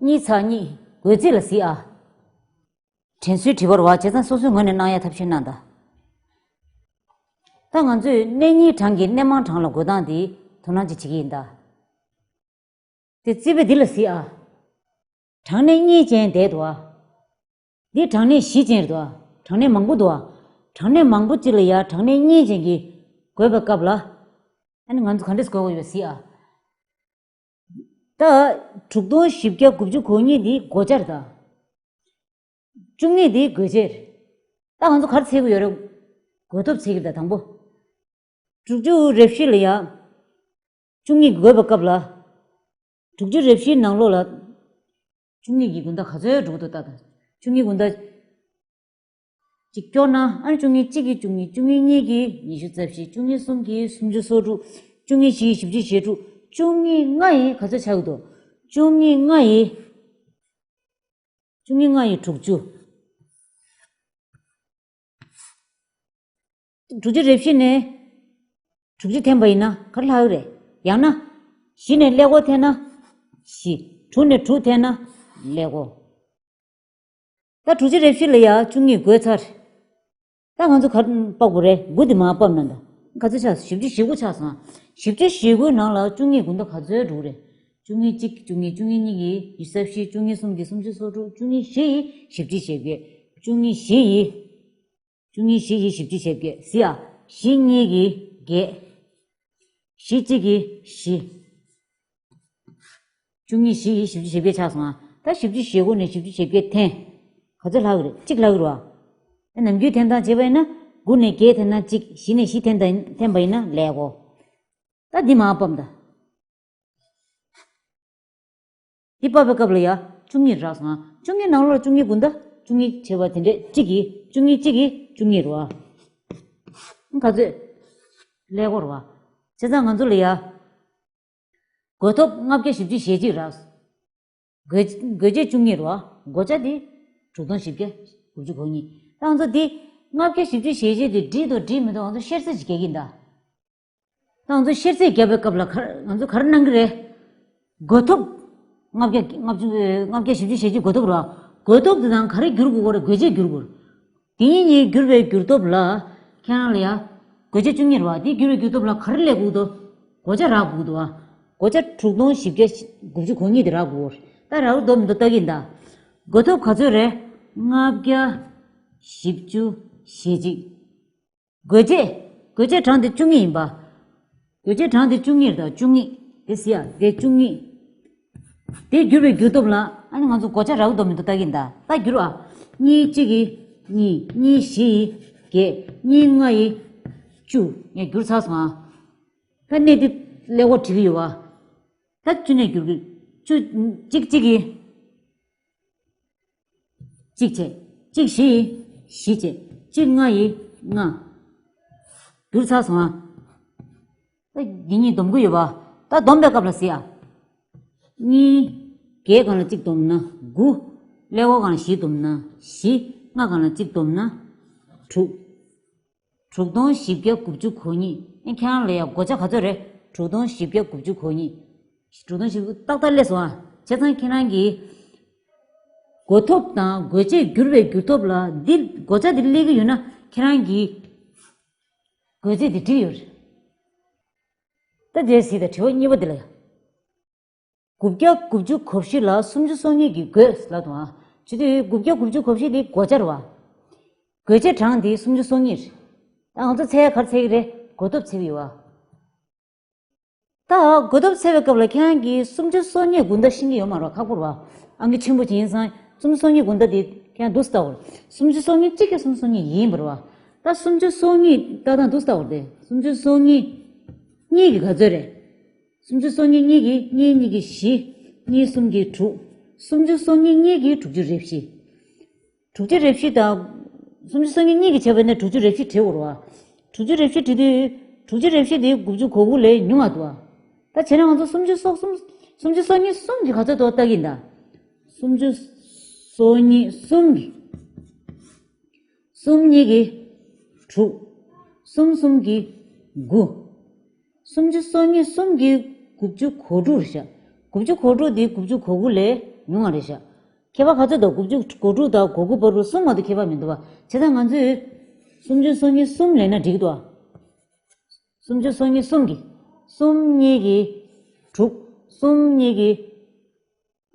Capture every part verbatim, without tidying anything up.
གཉིས་ཚེག་གཉིས། བགོད་རྩིས་ལ་གཟིགས་ཨ། དྲན་གསོའི་དྲི་བ་རེད་བ། བྱས་ཙང་སོ་སོའི་ངོས་ནས་གནང་ཡ་ཐབས་ཤེས་གནང་དང་། ད་ང་ཚོས་གནས་རྙིང་གྲངས་ཀྱི་གནས་མང་གྲངས་ལ་བགོ་སྟངས་འདི་དོ་སྣང་ཅིག་བྱེད་ཀྱི་ཡིན་ད། དེ་རྩིས་དཔེ་འདི་ལ་གཟིགས་ཨ། གྲངས་གནས་གཉིས་ཅན་བསྡད་འདུག་ཨ། འདི་གྲངས་གནས་བཞི་ཅན་རེད་འདུག་ཨ། གྲངས་གནས་མང་པོ་འདུག་ཨ། གྲངས་གནས་མང་པོ་ཅིག་ལ་ཡ་གྲངས་གནས་གཉིས་ཅན་གྱི་བགོས་པའི་སྐབས་ལ། ཨ་ནི་ང་ཚོ་ག་འདྲས་བགོ་དགོས་ཡོད་པ་གཟིགས་ཨ། ད་དྲུག་སྟོང་བཞི་བརྒྱ་དགུ་བཅུ་གོ་གཉིས་འདི་བགོ་བྱ་རེད་ད། བཅུ་གཉིས་འདི་བགོ་བྱེད་རེད། ད་ང་ཚོ་ག་རེ་འཚོལ་གྱི་ཡོད་རེད། བགོ་ཐོབ་འཚོལ་གྱི་རེད་ད་དང་པོ། དྲུག་ཅུ་རེ་བཞི་ལ་ཡ། བཅུ་གཉིས་བགོས་པའི་སྐབས་ལ། དྲུག་ཅུ་རེ་བཞིའི་ནང་ལོགས་ལ། བཅུ་གཉིས་ཀྱི་དགུང་ཟླ་ག་ཚོད་འགྲོ་གི་འདུག་ལྟ་དང་། བཅུ་གཉིས་དགུང་ཟླ། གཅིག་སྐྱོར་ན་ཨ་ནི་བཅུ་གཉིས་གཅིག་གིས་བཅུ་གཉིས། བཅུ་གཉིས་གཉིས་ཀྱིས་ཉི་ཤུ་རྩ་བཞི། བཅུ་གཉིས་གསུམ་གྱིས་སུམ་ཅུ་སོ་དྲུག། བཅུ་གཉིས་བཞི་ཡིས་བཞི་བཅུ་ཞེ་དྲུག། བཅུ་གཉིས་ལྔ་ཡིས་ག་ཚོད་ཆགས་ཀྱི་འདུག་བཅུ་གཉིས་ལྔ་ཡིས། བཅུ་གཉིས་ལྔ་ཡིས་དྲུག་ཅུ། དྲུག་ཅུ་རེ་བཞི་ནས་དྲུག་ཅུ་འཐེན་པ་ཡིན་ན་ག་རེ་ལྷག་ཡོད་རེད། ཡང་ན། བཞི་ནས་ཀླད་ཀོར་འཐེན་ན། བཞི། དྲུག་ནས་དྲུག་འཐེན་ན། ཀླད་ཀོར། ད་དྲུག་ཅུ་རེ་བཞི་ལ་ཡ་བཅུ་གཉིས་བགོས་ཚར། ད་ང་ཚོ་ག་རེ་དཔག་དགོས་རེད། དགུ་འདི་མར་ཕབ་ན་ད། ག་ཚོད་ཆགས་སོང་། བཞི་བཅུ་ཞེ་དགུ་ཆགས་སོང་། བཞི་བཅུ་ཞེ་དགུའི་ནང་ལ་བཅུ་གཉིས་དགུང་ཟླ་ག་ཚོད་འགྲོ་གི་རེད། བཅུ་གཉིས་གཅིག་བཅུ་གཉིས། བཅུ་གཉིས་གཉིས་ཀྱིས་ཉི་ཤུ་རྩ་བཞི། བཅུ་གཉིས་གསུམ་གྱིས་སུམ་ཅུ་སོ་དྲུག། བཅུ་གཉིས་བཞི་ཡིས་བཞི་བཅུ་ཞེ་བརྒྱད། བཅུ་གཉིས་བཞི་ཡིས། བཅུ་གཉིས་བཞི་ཡིས་བཞི་བཅུ་ཞེ་བརྒྱད། གཟིགས་ཨ། བཞི་གཉིས་ཀྱིས་བརྒྱད། བཞི་གཅིག་གིས་བཞི། བཅུ་གཉིས་བཞི་ཡིས་བཞི་བཅུ་ཞེ་བརྒྱད་ཆགས་སོང་ཨ། ད་བཞི་བཅུ་ཞེ་དགུ་ནས་བཞི་བཅུ་ཞེ་བརྒྱད་འཐེན། ག་ཚོད་ལྷག་གི་རེད། གཅིག་ལྷག་གི་རེད་བ། ད་ནམ་རྒྱུན་འཐེན་སྟངས་བྱས་པ་ཡིན་ན། དགུ་ནས་བརྒྱད་འཐེན་ན་གཅིག་བཞི་ནས་བཞི་འཐེན་ད་འཐེན་པ་ཡིན་ན་ཀླད་ཀོར། ད་འདི་མར་ཕབ་ད། འདི་ཕབ་པའི་སྐབས་ལ་ཡ་བཅུ་གཉིས་རག་སོང་ཨ། བཅུ་གཉིས་ནང་ལོགས་ལ་བཅུ་གཉིས་དགུང་ཟླ་བཅུ་གཉིས་བྱས་པ་དེ་འདྲས་གཅིག་གིས། བཅུ་གཉིས་གཅིག་གིས་བཅུ་གཉིས་རེད་བ། ག་ཚོད། ཀླད་ཀོར་རེད་བ། བྱས་ཙང་ང་ཚོ་ལ་ཡ། བགོ་ཐོབ་ལྔ་བརྒྱ་བཞི་བཅུ་ཞེ་གཅིག་རག་བགོ་བགོ་བྱེད་བཅུ་གཉིས་རེད་བ། བགོ་བྱ་དེ་དྲུག་སྟོང་བཞི་བརྒྱ་དགུ་བཅུ་གོ་གཉིས། ད་ང་ཚོ་འདི་ལྔ་བརྒྱ་བཞི་བཅུ་ཞེ་གཅིག་དེ་འགྲིག་འདུག་འགྲིག་མི་འདུག་ང་ཚོ་བཤེར་རྩིས་ཅིག་རྒྱག་གི་ཡིན་ད། ད་ང་ཚོ་བཤེར་རྩིས་རྒྱག་པའི་སྐབས་ལ་ག་རེ་ང་ཚོ་ག་རེ་གནང་གི་རེད། བགོ་ཐོབ་ལྔ་བརྒྱ་ལྔ་བཅུ་ལྔ་བརྒྱ་བཞི་བཅུ་ཞེ་གཅིག་བགོ་ཐོབ་རེད་བ། བགོ་ཐོབ་དེ་དང་ག་རེ་བསྒྱུར་དགོས་ཀྱི་རེད། བགོ་བྱེད་བསྒྱུར་དགོས་རེད། དེ་གཉིས་གཉིས་བསྒྱུར་བའི་བསྒྱུར་ཐོབ་ལ། ཁྱེད་རང་ལ་ཡ། བགོ་བྱེད་བཅུ་གཉིས་རེད་བ། དེ་བསྒྱུར་བའི་བསྒྱུར་ཐོབ་ལ་ག་རེ་སླེབས་དགོས་འདུག་བགོ་བྱ་རག་དགོས་འདུག་བ། བགོ་བྱ་དྲུག་སྟོང་བཞི་བརྒྱ་དགུ་བཅུ་གོ་གཉིས་དེ་རག་དགོས། ད་རག་འདུག་མི་འདུག་ལྟ་གི་ཡིན་ད། བགོ་ཐོབ་ག་ཚོད་རེད། ལྔ་བརྒྱ་བཞི་བཅུ་ཞེ་གཅིག་བགོ་བྱེད། བགོ་བྱེད་གྲངས་དེ་བཅུ་གཉིས་ཡིན་པ། བགོ་བྱེད་གྲངས་དེ་བཅུ་གཉིས་རེད་ད། བཅུ་གཉིས། དེ་གཟིགས་ཡ། དེ་བཅུ་གཉིས། དེ་བསྒྱུར་བའི་བསྒྱུར་ཐོབ་ལ་ཨ་ནི་ང་ཚོ་བགོ་བྱ་རག་གི་འདུག་མི་འདུག་ལྟ་གི་ཡིན་ད། ད་བསྒྱུར་ཨ། གཉིས་གཅིག་གིས་གཉིས། གཉིས་བཞི་ཡིས་བརྒྱད། གཉིས་ལྔ་ཡིས་བཅུ། ངས་བསྒྱུར་ཚར་སོང་ཨ། ད་གནས་འདི་ཀླད་ཀོར་བྲིས་ཀྱི་ཡོད་བ། ད་བཅུ་ནས་བསྒྱུར་གྱི། བཅུ། གཅིག་གཅིག་གིས། གཅིག་བྱས། གཅིག་བཞི་ཡིས་བཞི་བྱས། གཅིག་ལྔ་ཡིས་ལྔ། བསྒྱུར་ཚར་སོང་ཨ། ད་འདི་གཉིས་སྡོམ་གྱི་ཡོད་པ། ད་སྡོམ་པའི་སྐབས་ལ་གཟིགས་ཨ། གཉིས། བརྒྱད་སྒང་ལ་གཅིག་སྡོམ་ན་དགུ། ཀླད་ཀོར་སྒང་ལ་བཞི་སྡོམ་ན་བཞི། ལྔ་སྒང་ལ་གཅིག་སྡོམ་ན་དྲུག་དྲུག་སྟོང་བཞི་བརྒྱ་དགུ་བཅུ་གོ་གཉིས། ཨེ་ཁྱེད་རང་ལ་ཡ་བགོ་བྱ་ག་ཚོད་རེད། དྲུག་སྟོང་བཞི་བརྒྱ་དགུ་བཅུ་གོ་གཉིས། དྲུག་སྟོང་བཞི་བཅུ་ཏག་ཏག་སླེབས་སོང་ཨ། བྱས་ཙང་ཁྱེད་རང་གིས་བགོ་ཐོབ་དང་བགོ་བྱེད་བསྒྱུར་བའི་བསྒྱུར་ཐོབ་ལ་འདི་བགོ་བྱ་འདི་སླེབས་ཀྱི་ཡོད་ན་ཁྱེད་རང་གིས་བགོ་རྩིས་འདི་འགྲིག་ཡོད་རེད། ད་དེ་གཟིགས་དང་། དྲི་བ་གཉིས་པ་འདི་ལ་ཡ། དགུ་བརྒྱ་དགུ་བཅུ་གོ་བཞི་ལ་སུམ་ཅུ་སོ་གཉིས་ཀྱིས་བགོས་ལབ་འདུག་ཨ། བྱས་དུས་དགུ་བརྒྱ་དགུ་བཅུ་གོ་བཞི་དེ་བགོ་བྱ་རེད་བ། བགོ་བྱེད་གྲངས་དེ་སུམ་ཅུ་སོ་གཉིས་རེད། ད་ང་ཚོ་འཚོལ་ཡ་ག་རེ་འཚོལ་གྱི་རེད། བགོ་ཐོབ་འཚོལ་གྱི་ཡོད་བ། ད་བགོ་ཐོབ་འཚོལ་བའི་སྐབས་ལ་ཁྱེད་རང་གིས་སུམ་ཅུ་སོ་གཉིས་དགུང་ཟླ་ཤེས་ཀྱི་ཡོད་མ་རེད་བ། ཁག་པོ་རེད་བ། ཨང་ཀི་ཆེན་པོ་ཅིག་ཡིན་ཙང་སུམ་ཅུ་སོ་གཉིས་དགུང་ཟླ་དེ་ཁྱེད་རང་འདུག་སེ་ལྟ་དགོས་རེད། སུམ་ཅུ་སོ་གཉིས་གཅིག་གི་སུམ་ཅུ་སོ་གཉིས་ཡིན་པ་རེད་བ། ད་སུམ་ཅུ་སོ་གཉིས་ལྟ་སྟངས་འདུག་སེ་ལྟ་དགོས་རེད་དེ། སུམ་ཅུ་སོ་གཉིས་གཉིས་ཀྱིས་ག་ཚོད་རེད། སུམ་ཅུ་སོ་གཉིས་གཉིས་ཀྱིས། གཉིས་གཉིས་ཀྱིས་བཞི། གཉིས་གསུམ་གྱིས་དྲུག་སུམ་ཅུ་སོ་གཉིས་གཉིས་ཀྱིས་དྲུག་ཅུ་རེ་བཞི། དྲུག་ཅུ་རེ་བཞི་དང་། སུམ་ཅུ་སོ་གཉིས་གཉིས་ཀྱིས་བྱས་པ་ཡིན་ན་དྲུག་ཅུ་རེ་བཞི་བྲིས་དགོས་རེད་བ། དྲུག་ཅུ་རེ་བཞི་བྲིས་དུས་དྲུག་ཅུ་རེ་བཞི་དེ་དགུ་བཅུ་གོ་དགུ་ལས་ཉུང་བ་འདུག་བ། ད་བྱས་ན་ང་ཚོ་སུམ་ཅུ་སོ་གསུམ། སུམ་ཅུ་སོ་གཉིས་གསུམ་གྱིས་ག་ཚོད་འདུག་ལྟ་གི་ཡིན་ད། སུམ་ཅུ་སོ་གཉིས་གསུམ་གྱིས། གསུམ་གཉིས་ཀྱིས་དྲུག་གསུམ་གསུམ་གྱིས་དགུ། སུམ་ཅུ་སོ་གཉིས་གསུམ་གྱིས་དགུ་བཅུ་གོ་དྲུག་རེད་ཤག་དགུ་བཅུ་གོ་དྲུག་དེ་དགུ་བཅུ་གོ་དགུ་ལས་ ཉུང་བ་རེད་ཤག་ཁྱད་པར་ག་ཚོད་འདུག་དགུ་བཅུ་གོ་དྲུག་དང་གོ་དགུ་བར་དུ་གསུམ་མ་གཏོགས་ཁྱད་པར་མི་འདུག་བ། བྱས་ཙང་ང་ཚོས་སུམ་ཅུ་སོ་གཉིས་གསུམ་ལེན་ན་འགྲིག་འདུག་བ། སུམ་ཅུ་སོ་གཉིས་གསུམ་གྱིས། གསུམ་གཉིས་ཀྱིས་དྲུག་གསུམ་གཉིས་ཀྱིས།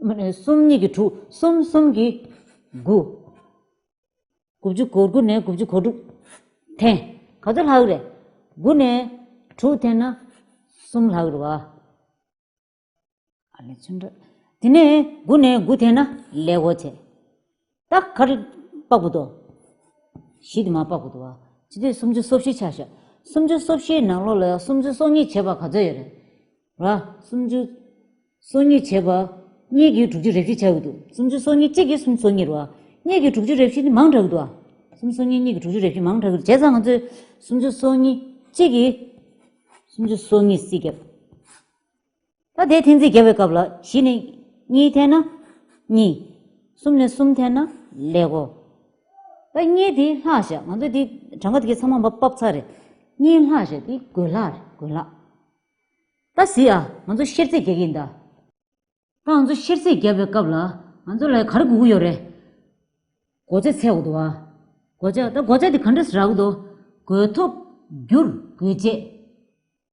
མ་རེད། གསུམ་གཉིས་ཀྱིས་དྲུག་གསུམ་གསུམ་གྱིས་དགུ། དགུ་བཅུ་གོ་དགུ་ནས་དགུ་བཅུ་གོ་དྲུག་འཐེན། ག་ཚོད་ལྷག་གི་རེད། དགུ་ནས་དྲུག་འཐེན་ན་གསུམ་ལྷག་གི་རེད་བ། ཨ་ལས་ཚུན་འདྲ། དེ་ནས་དགུ་ནས་དགུ་འཐེན་ན་ཀླད་ཀོར་བྱས། ད་ག་རེ་དཔག་པ་འདུག་བཞི་དེ་མར་དཔག་པ་འདུག་བ། ཕྱི་དེ་སུམ་ཅུ་སོ་བཞི་ཆགས་ཤག་སུམ་ཅུ་སོ་བཞིའི་ནང་ལོགས་ལ་ཡང་སུམ་ཅུ་སོ་གཉིས་བྱས་པ་ག་ཚོད་ཡོད་རེད། ར། སུམ་ཅུ་སོ་གཉིས་བྱས་པ་གཉིས་ཀྱིས་དྲུག་ཅུ་རེ་བཞི་ཆགས་ཀྱི་འདུག་སུམ་ཅུ་སོ་གཉིས་གཅིག་གིས་སུམ་ཅུ་སོ་གཉིས་རེད་བ། གཉིས་ཀྱིས་དྲུག་ཅུ་རེ་བཞི་ནི་མང་དྲགས་ཀྱི་འདུག་བ། སུམ་ཅུ་སོ་གཉིས་གཉིས་ཀྱིས་དྲུག་ཅུ་རེ་བཞི་མང་དྲགས་ཀྱི་འདུག་བྱས་ཙང་ང་ཚོས་སུམ་ཅུ་སོ་གཉིས་གཅིག་གིས་སུམ་ཅུ་སོ་གཉིས་རྩིས་བརྒྱབ། ད་དེ་འཐེན་རྩིས་བརྒྱབ་པའི་སྐབས་ལ་བཞི་ནས་གཉིས་འཐེན་ན་གཉིས། གསུམ་ནས་གསུམ་འཐེན་ན་ཀླད་ཀོར། ད་གཉིས་དེ་ལྷག་ཤག་ང་ཚོས་དེ་གྲངས་ཀ་དེ་གའི་ཚང་མ་མར་ཕབ་ཚར་རེད། གཉིས་ལྷག་ཤག་དེ་དགོས་ལྷག་རེད། དགོས་ལྷག་ད་གཟིགས་ཨ། ང་ཚོ་བཤེར་རྩིས་རྒྱག་གི་ཡིན་ད། ད་ང་ཚོ་བཤེར་རྩིས་བརྒྱབ་པའི་སྐབས་ལ་ང་ཚོ་ལ་ག་རེ་དགོས་ཀྱི་ཡོད་རེད། བགོ་བྱ་འཚོལ་དགོས་འདུག་བ། བགོ་བྱ། ད་བགོ་བྱ་དེ་ག་འདྲས་རག་གི་འདུག་དགོས་ཐོབ་བསྒྱུར་དགོས་ཆེད།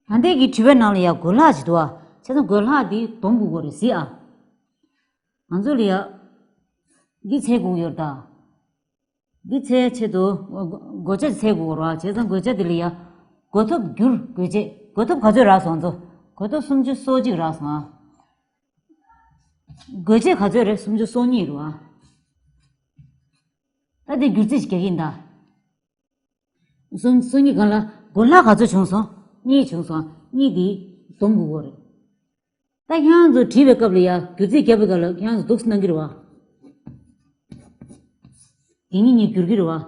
ད་ལྟའི་གི་དྲི་བའི་ནང་ལ་ཡང་དགོས་ལྷག་ཅིག་འདུག་བ། བྱས་ཙང་དགོས་ལྷག་དེ་སྡོམ་དགོས་ཀྱི་རེད། གཟིགས་ཨ། ང་ཚོ་ལ་ཡ། འདི་འཚོལ་དགོས་ཡོད་ད། འདི་འཚོལ་ཆེད་དུ་བགོ་བྱ་འཚོལ་དགོས་ར། བྱས་ཙང་བགོ་བྱ་འདི་ལ་ཡ། བགོ་ཐོབ་བསྒྱུར་དགོས་ཆེད། བགོ་ཐོབ་ག་ཚོད་རག་སོང་ང་ཚོ། བགོ་ཐོབ་སུམ་ཅུ་སོ་གཅིག་རག་སོང་ཨ། བགོ་བྱེད་ག་ཚོད་རེད། སུམ་ཅུ་སོ་གཉིས་རེད་བ། ད་འདི་བསྒྱུར་རྩིས་ཤིག་རྒྱག་གི་ཡིན་ད། སུམ་སོ་གཉིས་སྒང་ལ་བགོ་ལྷག་ག་ཚོད་བྱུང་སོང་། གཉིས་བྱུང་སོང་། གཉིས་འདི་སྡོམ་དགོས་ཀྱི་རེད། ད་ཁྱེད་རང་ཚོ་བྲིས་པའི་སྐབས་ལ་ཡ། བསྒྱུར་རྩིས་བརྒྱབ་པའི་སྐབས་ལ་ཁྱེད་རང་ཚོ་འདུག་སེ་གནང་གི་རེད་བ། དེ་གཉིས་གཉིས་བསྒྱུར་གྱི་རེད་བ།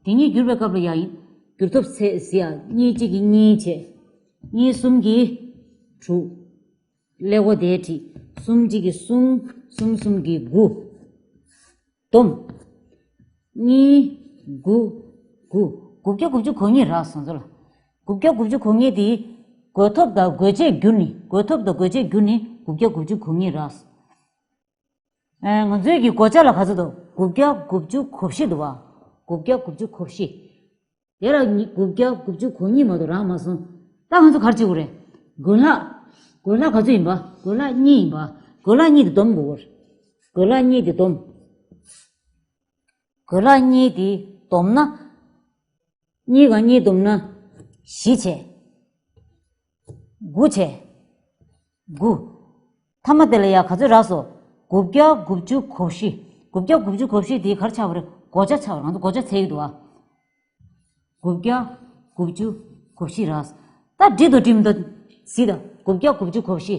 དེ་གཉིས་བསྒྱུར་བའི་སྐབས་ལ་ཡ། བསྒྱུར་ཐོབ་ཚད་གཟིགས་ཨ། གཉིས་གཅིག་གིས་གཉིས་བྱས། གཉིས་གསུམ་གྱིས་དྲུག་ཀླད་ཀོར་དེ་བྲིས། གསུམ་གཅིག་གིས་གསུམ། གསུམ་གསུམ་གྱིས་དགུ། སྡོམ། གཉིས། དགུ། དགུ། དགུ་བརྒྱ་དགུ་བཅུ་གོ་གཉིས་རག་སོང་ཚོ་ལ། དགུ་བརྒྱ་དགུ་བཅུ་གོ་གཉིས་དེ། བགོ་ཐོབ་དང་བགོ་བྱེད་བསྒྱུར་ནས། བགོ་ཐོབ་དང་བགོ་བྱེད་བསྒྱུར་ནས་དགུ་བརྒྱ་དགུ་བཅུ་གོ་གཉིས་རག་སོང་། ཨེ། ང་ཚོའི་གི་བགོ་བྱ་ལ་ག་ཚོད་འདུག་དགུ་བརྒྱ་དགུ་བཅུ་གོ་བཞི་འདུག་བ། དགུ་བརྒྱ་དགུ་བཅུ་གོ་བཞི། དེ་ལ་ཉི་དགུ་བརྒྱ་དགུ་བཅུ་གོ་གཉིས་མ་གཏོགས་རག་མ་སོང་། ད་ང་ཚོ་ག་རེ་བྱེད་དགོས་རེད། བགོ་ལྷག་བགོ་ལྷག་ག་ཚོད་ཡིན་པ། བགོ་ལྷག་གཉིས་ཡིན་པ། བགོ་ལྷག་གཉིས་དེ་སྡོམ་དགོས་རེད། བགོ་ལྷག་གཉིས་དེ་སྡོམ། བགོ་ལྷག་གཉིས་དེ་སྡོམ་ན། གཉིས་གང་གཉིས་བསྡོམས་ན་བཞི་བྱས། དགུ་བྱས། དགུ། མཐའ་མ་དེ་ལ་ཡ་ག་ཚོད་རག་སོང་། དགུ་བརྒྱ་དགུ་བཅུ་གོ་བཞི། དགུ་བརྒྱ་དགུ་བཅུ་གོ་བཞི་དེ་ག་རེ་ཆགས་པ་རེད། བགོ་བྱ་ཆགས་པ་རེད། ང་ཚོ་བགོ་བྱ་འཚོལ་གྱི་འདུག་བ། དགུ་བརྒྱ་དགུ་བཅུ་གོ་བཞི་རག་སོང་། ད་འགྲིག་འདུག་འགྲིག་མི་འདུག་གཟིགས་དང་། དགུ་བརྒྱ་དགུ་བཅུ་གོ་བཞི།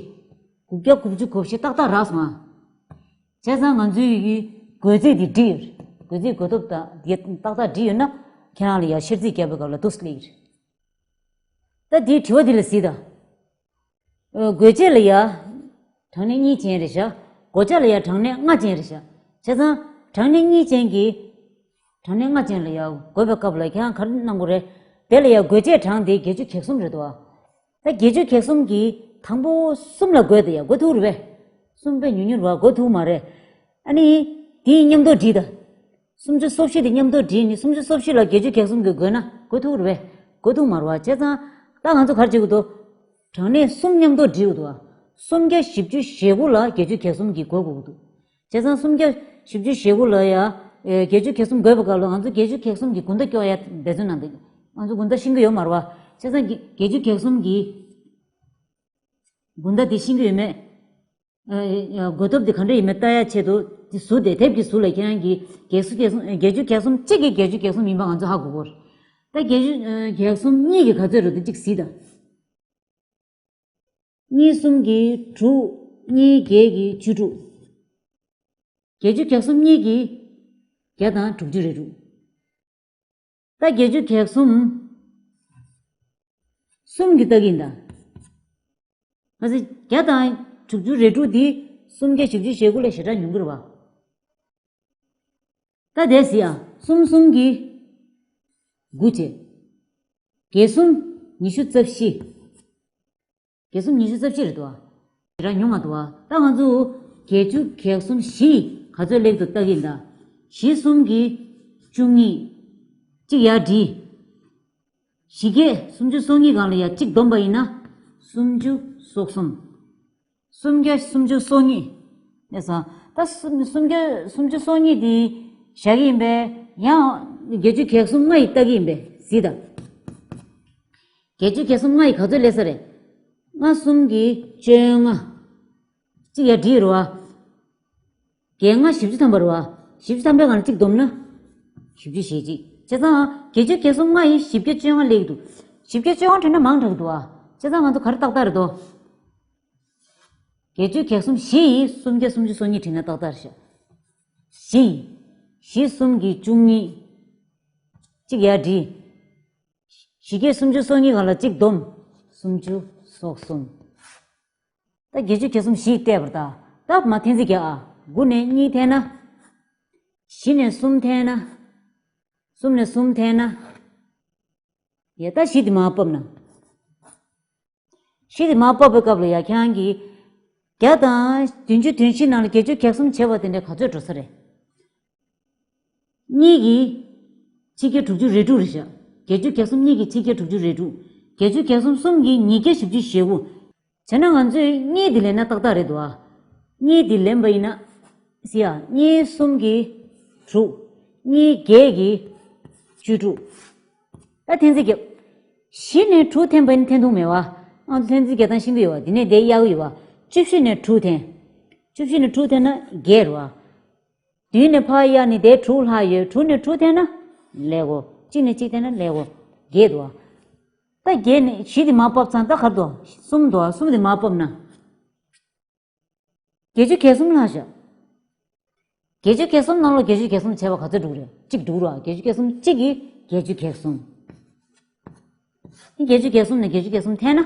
དགུ་བརྒྱ་དགུ་བཅུ་གོ་བཞི་ཏག་ཏག་རག་སོང་ཨ། བྱས་ཙང་ང་ཚོའི་གི་བགོ་རྩིས་དེ་འགྲིག་ཡོད་རེད། བགོ་རྩིས་བགོ་ཐོབ་དང་དེ་ཏག་ཏག་འགྲིག་ཡོད་ན། ཁྱེད་རང་ལ་ཡ་བཤེར་རྩིས་བརྒྱབ་པའི་སྐབས་ལ་འདུག་སེ་སླེབས་ཀྱི་རེད། ད་དེའི་དྲི་བ་འདི་ལ་གཟིགས་དང་། ཨ། བགོ་བྱེད་ལ་ཡ་གྲངས་གནས་གཉིས་ཅན་རེད་ཤག་བགོ་བྱ་ལ་ཡ་གྲངས་གནས་ལྔ་ཅན་རེད་ཤག་བྱས་ཙང་གྲངས་གནས་གཉིས་ཅན་གྱི། གྲངས་གནས་ལྔ་ཅན་ལ་ཡ་བགོ་བའི་སྐབས་ལ་ཁྱེད་རང་ག་རེ་གནང་དགོས་རེད། དེ་ལ་ཡ་བགོ་བྱེད་གྲངས་དེ་བརྒྱད་ཅུ་གྱ་གསུམ་རེད་དོ། ད་བརྒྱད་ཅུ་གྱ་གསུམ་གྱི་དང་པོ་གསུམ་ལ་བགོས་ཏེ་ཡ་བགོ་ཐུབ་རེད་པས། གསུམ་དཔེ་ཉུང་ཉུང་རེད་པ། བགོ་ཐུབ་མ་རེད། ཨ་ནི། དེའི་མཉམ་དུ་བྲིས་དང་། སུམ་ཅུ་སོ་བཞི་དེ་མཉམ་དུ་བྲིས་ནས་སུམ་ཅུ་སོ་བཞི་ལ་བརྒྱད་ཅུ་གྱ་གསུམ་གྱིས་བགོས་ན་བགོ་ཐུབ་རེད་པས། བགོ་ཐུབ་མ་རེད་པ། བྱས་ཙང་། ད་ང་ཚོ་ག་རེ་བྱེད་དགོས་འདུག་གྲངས་གནས་གསུམ་མཉམ་དུ་བྲིས་དགོས་འདུག་བ། སུམ་བརྒྱ་བཞི་བཅུ་ཞེ་དགུ་ལ་བརྒྱད་ཅུ་གྱ་གསུམ་གྱིས་བགོ་དགོས་ཀྱི་འདུག་བྱས་ཙང་སུམ་བརྒྱ་བཞི་བཅུ་ཞེ་དགུ་ལ་ཡ། ཨེ། བརྒྱད་ཅུ་གྱ་གསུམ་བགོས་པའི་སྐབས་ལ་ང་ཚོ་བརྒྱད་ཅུ་གྱ་གསུམ་གྱི་དགུང་ཟླ་སྐྱོར་ཡ་འབད་བརྩོན་གནང་འདུག་ང་ཚོ་དགུང་ཟླ་ཤེས་ཀྱི་ཡོད་མ་རེད་པ། བྱས་ཙང་བརྒྱད་ཅུ་གྱ་གསུམ་གྱི་དགུང་ཟླ་དེ་ཤེས་ཀྱི་ཡོད་མེད། ཨེ། བགོ་ཐོབ་དེ་ག་འདྲ་ཡིན་མེད་ལྟ་ཡ་ཆེད་དུ་དེ་ཟུར་དེ་དེབ་ཀྱི་ཟུར་ལ་ཁྱེད་རང་གིས་བརྒྱད་ཅུ་གྱ་གསུམ། བརྒྱད་ཅུ་གྱ་གསུམ་གཅིག་གིས་བརྒྱད་ཅུ་གྱ་གསུམ་ཡིན་པ་ང་ཚོ་ཧ་གོ་གི་རེད། ད་བརྒྱད་ཅུ་གྱ་གསུམ་གཉིས་ཀྱིས་ག་ཚོད་རེད་འདུག་གཅིག་གཟིགས་དང་། གཉིས་གསུམ་གྱིས་དྲུག་གཉིས་བརྒྱད་ཀྱིས་བཅུ་དྲུག་བརྒྱད་ཅུ་གྱ་གསུམ་གཉིས་ཀྱིས་བརྒྱ་དང་དྲུག་ཅུ་རེ་དྲུག་ད་བརྒྱད་ཅུ་གྱ་གསུམ། གསུམ་གྱིས་བཏགས་ཀྱི་ཡིན་ད། ག་ཚོད། བརྒྱ་དང་དྲུག་ཅུ་རེ་དྲུག་འདི་སུམ་བརྒྱ་བཞི་བཅུ་ཞེ་དགུ་ལས་ཞེ་དྲག་ཉུང་གི་རེད་པ། ད་དེ་གཟིགས་ཨ། གསུམ་གསུམ་གྱིས་དགུ་བྱས། བརྒྱད་གསུམ་ཉི་ཤུ་རྩ་བཞི། བརྒྱད་གསུམ་ཉི་ཤུ་རྩ་བཞི་རེད་འདུག་ཨ། ཞེ་དྲག་ཉུང་མ་འདུག་ཨ། ད་ང་ཚོ་ བརྒྱད་ཅུ་གྱ་གསུམ་བཞི་ག་ཚོད་སླེབས་འདུག་ལྟ་གི་ཡིན་ད། བཞི་གསུམ་གྱིས་བཅུ་གཉིས། གཅིག་ཡར་བསྒྲིལ། བཞི་བརྒྱ་སུམ་ཅུ་སོ་གཉིས་སྒང་ལ་ཡ་གཅིག་བསྡོམས་པ་ཡིན་ན། སུམ་ཅུ་སོ་གསུམ། སུམ་བརྒྱ་སུམ་ཅུ་སོ་གཉིས། ལགས་སོ། ད་སུམ་སུམ་བརྒྱ་སུམ་ཅུ་སོ་གཉིས་དེ་བཞག་གི་ཡིན་པས། ཡང་བརྒྱད་ཅུ་གྱ་གསུམ་ལྔ་ཡིས་ལྟ་གི་ཡིན་པས་གཟིགས་དང་། བརྒྱད་ཅུ་གྱ་གསུམ་ལྔ་ཡིས་ག་ཚོད་སླེབས་ས་རེད། ལྔ་གསུམ་གྱིས་བཅོ་ལྔ། གཅིག་ཡར་བསྒྲིལ་རེད་བ། བརྒྱད་ལྔ་བཞི་བཅུ་ཐམ་པ་རེད་བ། བཞི་བཅུ་ཐམ་པའི་སྒང་ལ་གཅིག་བསྡོམས་ན། བཞི་བཅུ་ཞེ་གཅིག། བྱས་ཙང་བརྒྱད་ཅུ་གྱ་གསུམ་ལྔ་ཡིས་བཞི་བརྒྱ་བཅོ་ལྔ་སླེབས་ཀྱི་འདུག། བཞི་བརྒྱ་བཅོ་ལྔ་བྲིས་ན་མང་དྲགས་འདུག་བ། བྱས་ཙང་ང་ཚོ་ག་རེ་ཏག་ཏག་རེད་དོ། བརྒྱད་ཅུ་གྱ་གསུམ་བཞི་ཡིས་སུམ་བརྒྱ་སུམ་ཅུ་སོ་གཉིས་བྲིས་ན་ཏག་ཏག་རེད་ཤག། བཞི། བཞི་གསུམ་གྱིས་བཅུ་གཉིས། གཅིག་ཡར་བསྒྲིལ། བཞི་བརྒྱ་སུམ་ཅུ་སོ་གཉིས་སྒང་ལ་གཅིག་བསྡོམས། སུམ་ཅུ་སོ་གསུམ། ད་བརྒྱད་ཅུ་གྱ་གསུམ་བཞི་བལྟས་པར་ད། ད་མར་འཐེན་རྩིས་རྒྱག་ཨ། དགུ་ནས་གཉིས་འཐེན་ན། བཞི་ནས་གསུམ་འཐེན་ན། གསུམ་ནས་གསུམ་འཐེན་ན། ཡ་ད་བཞི་དེ་མར་ཕབ་ན། བཞི་དེ་མར་ཕབ་པའི་སྐབས་ལ་ཡ་ཁྱེད་རང་གིས། བརྒྱ་དང་བདུན་ཅུ་དོན་བཞི་ནང་ལ་བརྒྱད་ཅུ་གྱ་གསུམ་བྱས་པ་དེ་འདྲ་ག་ཚོད་འགྲོ་ས་རེད། གཉིས་ཀྱིས་ཆིག་བརྒྱ་དྲུག་ཅུ་རེ་དྲུག་རེད་ཤག། བརྒྱད་ཅུ་གྱ་གསུམ་གཉིས་ཀྱིས་ཆིག་བརྒྱ་དྲུག་ཅུ་རེ་དྲུག། བརྒྱད་ཅུ་གྱ་གསུམ་གསུམ་གྱིས་ཉིས་བརྒྱ་བཞི་བཅུ་ཞེ་དགུ། བྱས་ན་ང་ཚོས་གཉིས་འདི་ལེན་ན་ཏག་ཏག་རེད་འདུག་ཨ། གཉིས་འདི་ལེན་པ་ཡིན་ན། སི་ཡ། གཉིས་གསུམ་གྱིས་དྲུག། གཉིས་བརྒྱད་ཀྱིས་བཅུ་དྲུག། ད་འཐེན་རྩིས་རྒྱབ། བཞི་ནས་དྲུག་འཐེན་པ་ཡིན་འཐེན་ཐུབ་མེད་བ། ང་ཚོ་འཐེན་རྩིས་རྒྱག་སྟངས་ཤེས་ཀྱི་ཡོད་བ། འདི་ནས་དེ་གཡར་གྱི་ཡོད་བ། བཅུ་བཞི་ནས་དྲུག་འཐེན། བཅུ་བཞི་ནས་དྲུག་འཐེན་ན་བརྒྱད་རེད་བ། བདུན་ནས་ཕར་གཡར་ནས་དེ་དྲུག་ལྷག་ཡོད། དྲུག་ནས་དྲུག་འཐེན་ན་ཀླད་ཀོར། གཅིག་ནས་གཅིག་འཐེན་ན་ཀླད་ཀོར། བརྒྱད་འདུག་བ། ད་བརྒྱད་ནས་བཞི་དེ་མར་ཕབ་ཚང་ད་ག་རེ་འདུག། གསུམ་འདུག་བ། གསུམ་དེ་མར་ཕབ་ན། བརྒྱད་ཅུ་གྱ་གསུམ་ལྷག་ཤག། བརྒྱད་ཅུ་གྱ་གསུམ་ནང་ལོགས་བརྒྱད་ཅུ་གྱ་གསུམ་བྱས་པ་ག་ཚོད་འགྲོ་གི་རེད། གཅིག་འགྲོ་གི་རེད་བ། བརྒྱད་ཅུ་གྱ་གསུམ་གཅིག་གིས་བརྒྱད་ཅུ་གྱ་གསུམ། བརྒྱད་ཅུ་གྱ་གསུམ་ནས་བརྒྱད་ཅུ་གྱ་གསུམ་འཐེན་ན།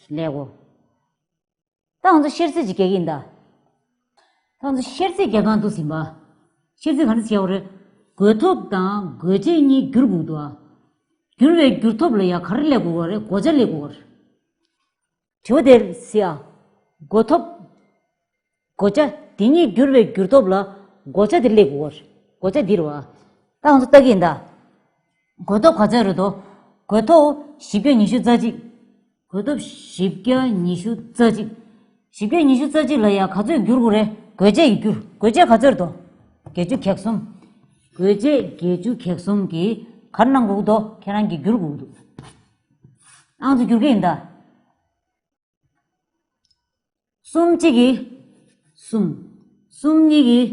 ཀླད་ཀོར། ད་ང་ཚོ་བཤེར་རྩིས་ཅིག་རྒྱག་གི་ཡིན་ད། ད་ང་ཚོ་བཤེར་རྩིས་རྒྱག་སྒང་དུ་ཟིན་པ། བཤེར་རྩིས་ག་འདྲ་བྱེད་དགོས་རེད། བགོ་ཐོབ་དང་བགོ་བྱེད་གཉིས་བསྒྱུར་དགོས་འདུག་ཨ། བསྒྱུར་བའི་བསྒྱུར་ཐོབ་ལ་ཡ་ག་རེ་སླེབས་དགོས་རེད། བགོ་བྱ་སླེབས་དགོས་རེད། དྲི་བ་དེ་སི་ཡ། བགོ་ཐོབ། བགོ་བྱ་དེ་གཉིས་བསྒྱུར་བའི་བསྒྱུར་ཐོབ་ལ་བགོ་བྱ་དེ་སླེབས་དགོས་རེད། བགོ་བྱ་འདི་རེད་བ། ད་ང་ཚོ་ལྟ་གི་ཡིན་ད། བགོ་ཐོབ་ག་ཚོད་རེད་དོ། བགོ་ཐོབ་བཞི་བརྒྱ་ཉི་ཤུ་རྩ་གཅིག། བགོ་ཐོབ་བཞི་བརྒྱ་ཉི་ཤུ་རྩ་གཅིག། བཞི་བརྒྱ་ཉི་ཤུ་རྩ་གཅིག་ལ་ཡ་ག་ཚོད་བསྒྱུར་དགོས་རེད། བགོ་བྱེད་ཀྱིས་བསྒྱུར། བགོ་བྱེད་ག་ཚོད་རེད་དོ། བརྒྱད་ཅུ་གྱ་གསུམ། བགོ་བྱེད་བརྒྱད་ཅུ་གྱ་གསུམ་གྱིས་ག་རེ་གནང་དགོས་འདུག། ཁྱེད་རང་གིས་བསྒྱུར་དགོས་འདུག། ཨང་ཚོ་བསྒྱུར་གྱི་ཡིན་ད། གསུམ་གཅིག་གིས་གསུམ། གསུམ་གཉིས་ཀྱིས་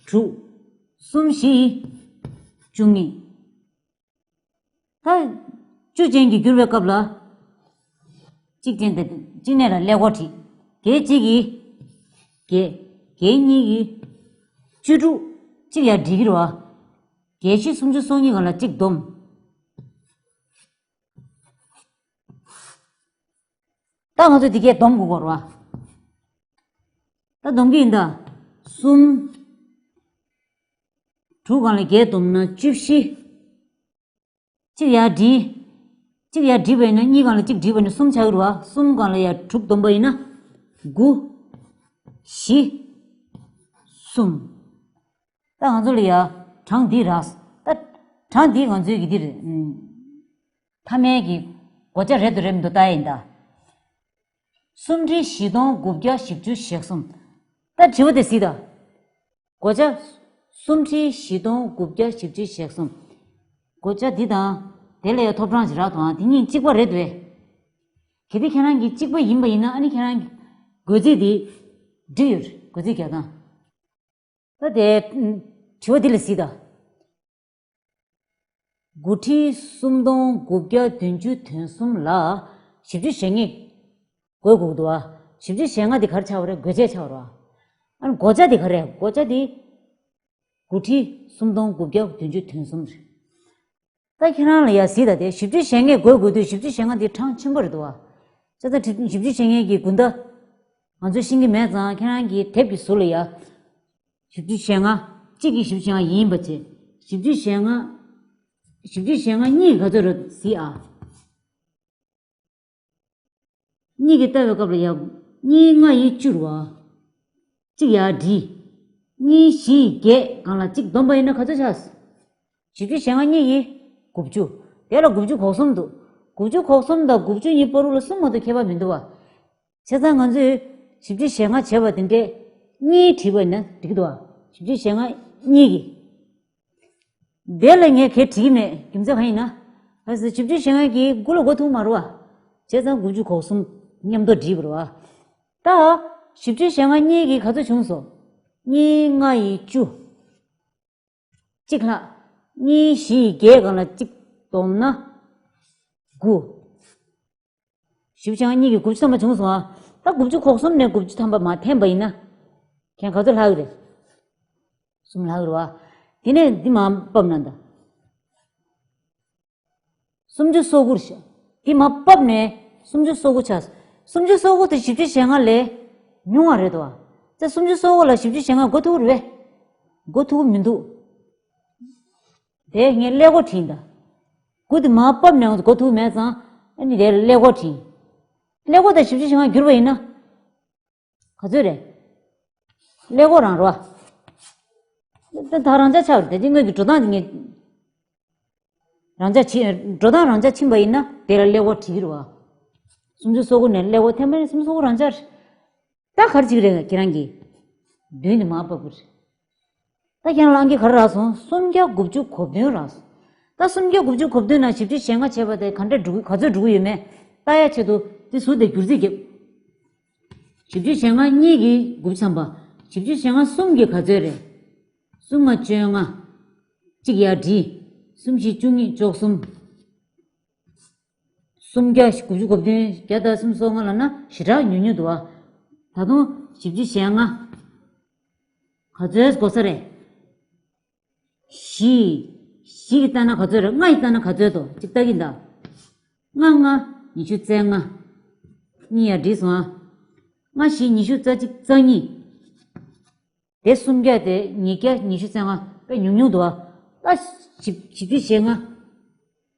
དྲུག། གསུམ་བཞི་ཡིས་བཅུ་གཉིས། ད་བཅུ་ཅན་གྱིས་བསྒྱུར་བའི་སྐབས་ལ། གཅིག་ཅན་དེ་གཅིག་ནས་ལ་ཀླད་ཀོར་བྲིས། བརྒྱད་གཅིག་གིས་བརྒྱད། བརྒྱད་གཉིས་ཀྱིས་བཅུ་དྲུག། གཅིག་ཡར་བསྒྲིལ་གྱི་རེད་བ། བརྒྱད་བཞི་སུམ་ཅུ་སོ་གཉིས་སྒང་ལ་གཅིག་བསྡོམས། ད་ང་ཚོ་འདི་གས་སྡོམ་དགོས་ཀྱི་རེད་བ། ད་སྡོམ་གྱི་ཡིན་ད། གསུམ། དྲུག་སྒང་ལ་བརྒྱད་བསྡོམས་ན་བཅུ་བཞི། གཅིག་ཡར་བསྒྲིལ། གཅིག་ཡར་བསྒྲིལ་བ་ཡིན་ན་གཉིས་སྒང་ལ་གཅིག་བསྒྲིལ་བ་ཡིན་ན་གསུམ་ཆགས་ཀྱི་རེད་བ། གསུམ་སྒང་ལ་ཡར་དྲུག་བསྡོམས་པ་ཡིན་ན། དགུ། བཞི། གསུམ། ད་ང་ཚོ་ལ་ཡ་གྲངས་འདི་རག། ད་གྲངས་འདི་ང་ཚོའི་གི་འདི་རེད། ཨུམ། མཐའ་མའི་གི་བགོ་བྱ་རེད་འདུག་རེད་མི་འདུག་ལྟ་ཡ་ཡིན་ད། སུམ་ཁྲི་བཞི་སྟོང་དགུ་བརྒྱ་བཞི་བཅུ་ཞེ་གསུམ། ད་དྲི་བ་དེ་གཟིགས་ད། བགོ་བྱ། སུམ་ཁྲི་བཞི་སྟོང་དགུ་བརྒྱ་བཞི་བཅུ་ཞེ་གསུམ། བགོ་བྱ་འདི་དང་། དེ་ལ་ཡ་ཐོབ་གྲངས་ཅིག་རག་དང་དེ་གཉིས་གཅིག་པ་རེད་འདུག་གལ་ཏེ་ཁྱེད་རང་གིས་གཅིག་པ་ཡིན་པ་ཡིན་ན་ཨ་ནི་ཁྱེད་རང་གི་བགོ་རྩིས་འདི་འགྲིག་ཡོད་རེད། བགོ་རྩིས་རྒྱག་སྟངས། ད་དེ། དྲི་བ་འདི་ལ་གཟིགས་དང་། དགུ་ཁྲི་སུམ་སྟོང་དགུ་བརྒྱ་བདུན་ཅུ་དོན་གསུམ་ལ་བཞི་བཅུ་ཞེ་ལྔ་བགོ་དགོས་འདུག་བ། བཞི་བཅུ་ཞེ་ལྔ་འདི་ག་རེ་ཆགས་པ་རེད། བགོ་བྱེད་ཆགས་པ་རེད་བ། ཨ་ནི་བགོ་བྱ་འདི་ག་རེ་རེད། བགོ་བྱ་འདི་དགུ་ཁྲི་སུམ་སྟོང་དགུ་བརྒྱ་བདུན་ཅུ་དོན་གསུམ་རེད། ད་ཁྱེད་རང་ལ་ཡ་གཟིགས་དང་དེ་བཞི་བཅུ་ཞེ་ལྔ་བགོ་དགོས་དུས་བཞི་བཅུ་ཞེ་ལྔ་འདི་གྲངས་ཆེན་པོ་རེད་འདུག་བ། བྱས་ཙང་བཞི་བཅུ་ཞེ་ལྔ་གི་དགུན་ཟླ་ང་ཚོས་ཤེས་ཀྱི་མེད་ཙང་ཁྱེད་རང་གིས་དེབ་ཀྱི་ཟུར་ལ་ཡ། བཞི་བཅུ་ཞེ་ལྔ། གཅིག་གིས་བཞི་བཅུ་ཞེ་ལྔ་ཡིན་པ་བྱས། བཞི་བཅུ་ཞེ་ལྔ། བཞི་བཅུ་ཞེ་ལྔ་གཉིས་ག་ཚོད་རེད་གཟིགས་ཨ། གཉིས་ཀྱིས་བལྟ་བའི་སྐབས་ལ་ཡ། གཉིས་ལྔ་ཡིས་བཅུ་རེད་བ། གཅིག་ཡར་བསྒྲིལ། གཉིས་བཞི་ཡི་བརྒྱད་སྒང་ལ་གཅིག་བསྡོམས་པ་ཡིན་ན་ག་ཚོད་ཆགས། བཞི་བཅུ་ཞེ་ལྔ་གཉིས་ཀྱིས་དགུ་བཅུ། དེ་ལ་དགུ་བཅུ་གོ་གསུམ་འདུག་དགུ་བཅུ་གོ་གསུམ་དང་དགུ་བཅུ་གཉིས་བར་དུ་ལ་གསུམ་མ་གཏོགས་ཁྱད་པར་མི་འདུག་བ། བྱས་ཙང་ང་ཚོས་བཞི་བཅུ་ཞེ་ལྔ་བྱས་པ་དེ་འདྲས་གཉིས་བྲིས་པ་ཡིན་ན་འགྲིག་གི་འདུག་བ། བཞི་བཅུ་ཞེ་ལྔ་གཉིས་ཀྱིས། དེ་ལ་ངས་གལ་བྲིས་མེད། རྒྱུ་མཚན་གང་ཡིན་ན། ཨ་ཙི། བཞི་བཅུ་ཞེ་ལྔ་གིས་དགུ་ལ་འགོ་ཐུག་མ་རེད་བ། བྱས་ཙང་དགུ་བཅུ་གོ་གསུམ་མཉམ་དུ་བྲིས་པ་རེད་བ། ད་བཞི་བཅུ་ཞེ་ལྔ་གཉིས་ཀྱིས་ག་ཚོད་བྱུང་སོང་། གཉིས་ལྔ་ཡི་བཅུ། གཅིག་ལྷག་གཉིས་བཞི་ཡི་བརྒྱད་སྒང་ལ་གཅིག་བསྡོམས་ན་དགུ། བཞི་བཅུ་ཞེ་ལྔ་གཉིས་ཀྱིས་དགུ་བཅུ་ཐམ་པ་བྱུང་སོང་ཨ། ད་དགུ་བཅུ་གོ་གསུམ་ནས་དགུ་བཅུ་ཐམ་པ་མར་འཐེན་པ་ཡིན་ན། ཁྱེད་ག་ཚོད་ལྷག་གི་རེད། གསུམ་ལྷག་གི་རེད་བ། དེ་ནས་འདི་མར་ཕབ་ན་ད། སུམ་ཅུ་སོ་དགུ་རེད་ཤག་དེ་མར་ཕབ་ནས་སུམ་ཅུ་སོ་དགུ་ཆགས། སུམ་ཅུ་སོ་དགུ་དེ་བཞི་བཅུ་ཞེ་ལྔ་ལས་ཉུང་བ་རེད་དོ། ད་སུམ་ཅུ་སོ་དགུ་ལ་བཞི་བཅུ་ཞེ་ལྔ་འགོ་ཐུག་རེད་པས། འགོ་ཐུག་མི་འདུག་དེ་ངས་ཀླད་ཀོར་བྲིས་ཡིན་ད། དགུ་དེ་མར་ཕབ་ནས་འགོ་ཐུག་མེད་ཙང་། ཨ་ནི་དེ་ཀླད་ཀོར་བྲིས་ཡིན། ཀླད་ཀོར་དང་བཞི་བཅུ་ཞེ་ལྔ་བསྒྱུར་བ་ཡིན་ན། ག་ཚོད་རེད། ཀླད་ཀོར་རང་རོ། ད་ད་རང་འཇགས་ཆགས་པ་རེད། དེ་དངོས་ཀྱི་འགྲོ་སྟངས་དེ་ངས། རང་འཇགས་ཕྱིན། འགྲོ་སྟངས་རང་འཇགས་ཕྱིན་པ་ཡིན་ན་དེ་ལ་ཀླད་ཀོར་བྲིས་ཀྱི་རེད་བ། སུམ་ཅུ་སོ་དགུ་ནས་ཀླད་ཀོར་འཐེན་པ་ཡིན་ན་སུམ་ཅུ་སོ་དགུ་རང་འཇགས་རེད། ད་ག་རེ་བྱེད་ཀྱི་རེད་ཁྱེད་རང་གིས། བདུན་དེ་མར་ཕབ་དགོས་རེད། ད་ཁྱེད་རང་གླང་གིས་ག་རེ་རག་སོང་། སུམ་བརྒྱ་དགུ་བཅུ་གོ་བདུན་རག་སོང་། ད་སུམ་བརྒྱ་དགུ་བཅུ་གོ་བདུན་ནང་བཞི་བཅུ་ཞེ་ལྔ་བྱས་པ་དེ་ག་འདྲ་འགྲོ་གི། ག་ཚོད་འགྲོ་གི་ཡོད་མེད་ལྟ་ཡ་ཆེད་དུ་དེ་ཟུར་དེ་བསྒྱུར་རྩིས་རྒྱབ། བཞི་བཅུ་ཞེ་ལྔ་གཉིས་ཀྱིས་དགུ་བཅུ་ཐམ་པ། བཞི་བཅུ་ཞེ་ལྔ་གསུམ་གྱིས་ག་ཚོད་རེད། གསུམ་ལྔ་བཅོ་ལྔ། གཅིག་ཡར་བསྒྲིལ། གསུམ་བཞི་བཅུ་གཉིས་བཅུ་གསུམ། སུམ་བརྒྱ་དགུ་བཅུ་གོ་བདུན། བརྒྱ་དང་སུམ་སོ་ལྔ་ལབ་ན་ཞེ་དྲག་ཉུང་ཉུང་འདུག་ཨ། ད་དུང་བཞི་བཅུ་ཞེ་ལྔ། ག་ཚོད་དགོས་ས་རེད། བཞི། བཞི་གིས་བལྟས་ན་ག་ཚོད་རེད། ལྔ་ཡིས་བལྟས་ན་ག་ཚོད་འདུག་གཅིག་ལྟ་གི་ཡིན་ད། ལྔ་ལྔ་ཉི་ཤུ་རྩ་ལྔ། གཉིས་ཡར་བསྒྲིལ་སོང་ཨ། ལྔ་བཞི་ཉི་ཤུ་རྩ་གཅིག་རྩ་གཉིས། དེ་སུམ་བརྒྱ་དེ་ཉིས་བརྒྱ་ཉི་ཤུ་རྩ་ལྔ་དཔེ་ཉུང་ཉུང་འདུག་ཨ། ད་བཞི་བཞི་བཅུ་ཞེ་ལྔ།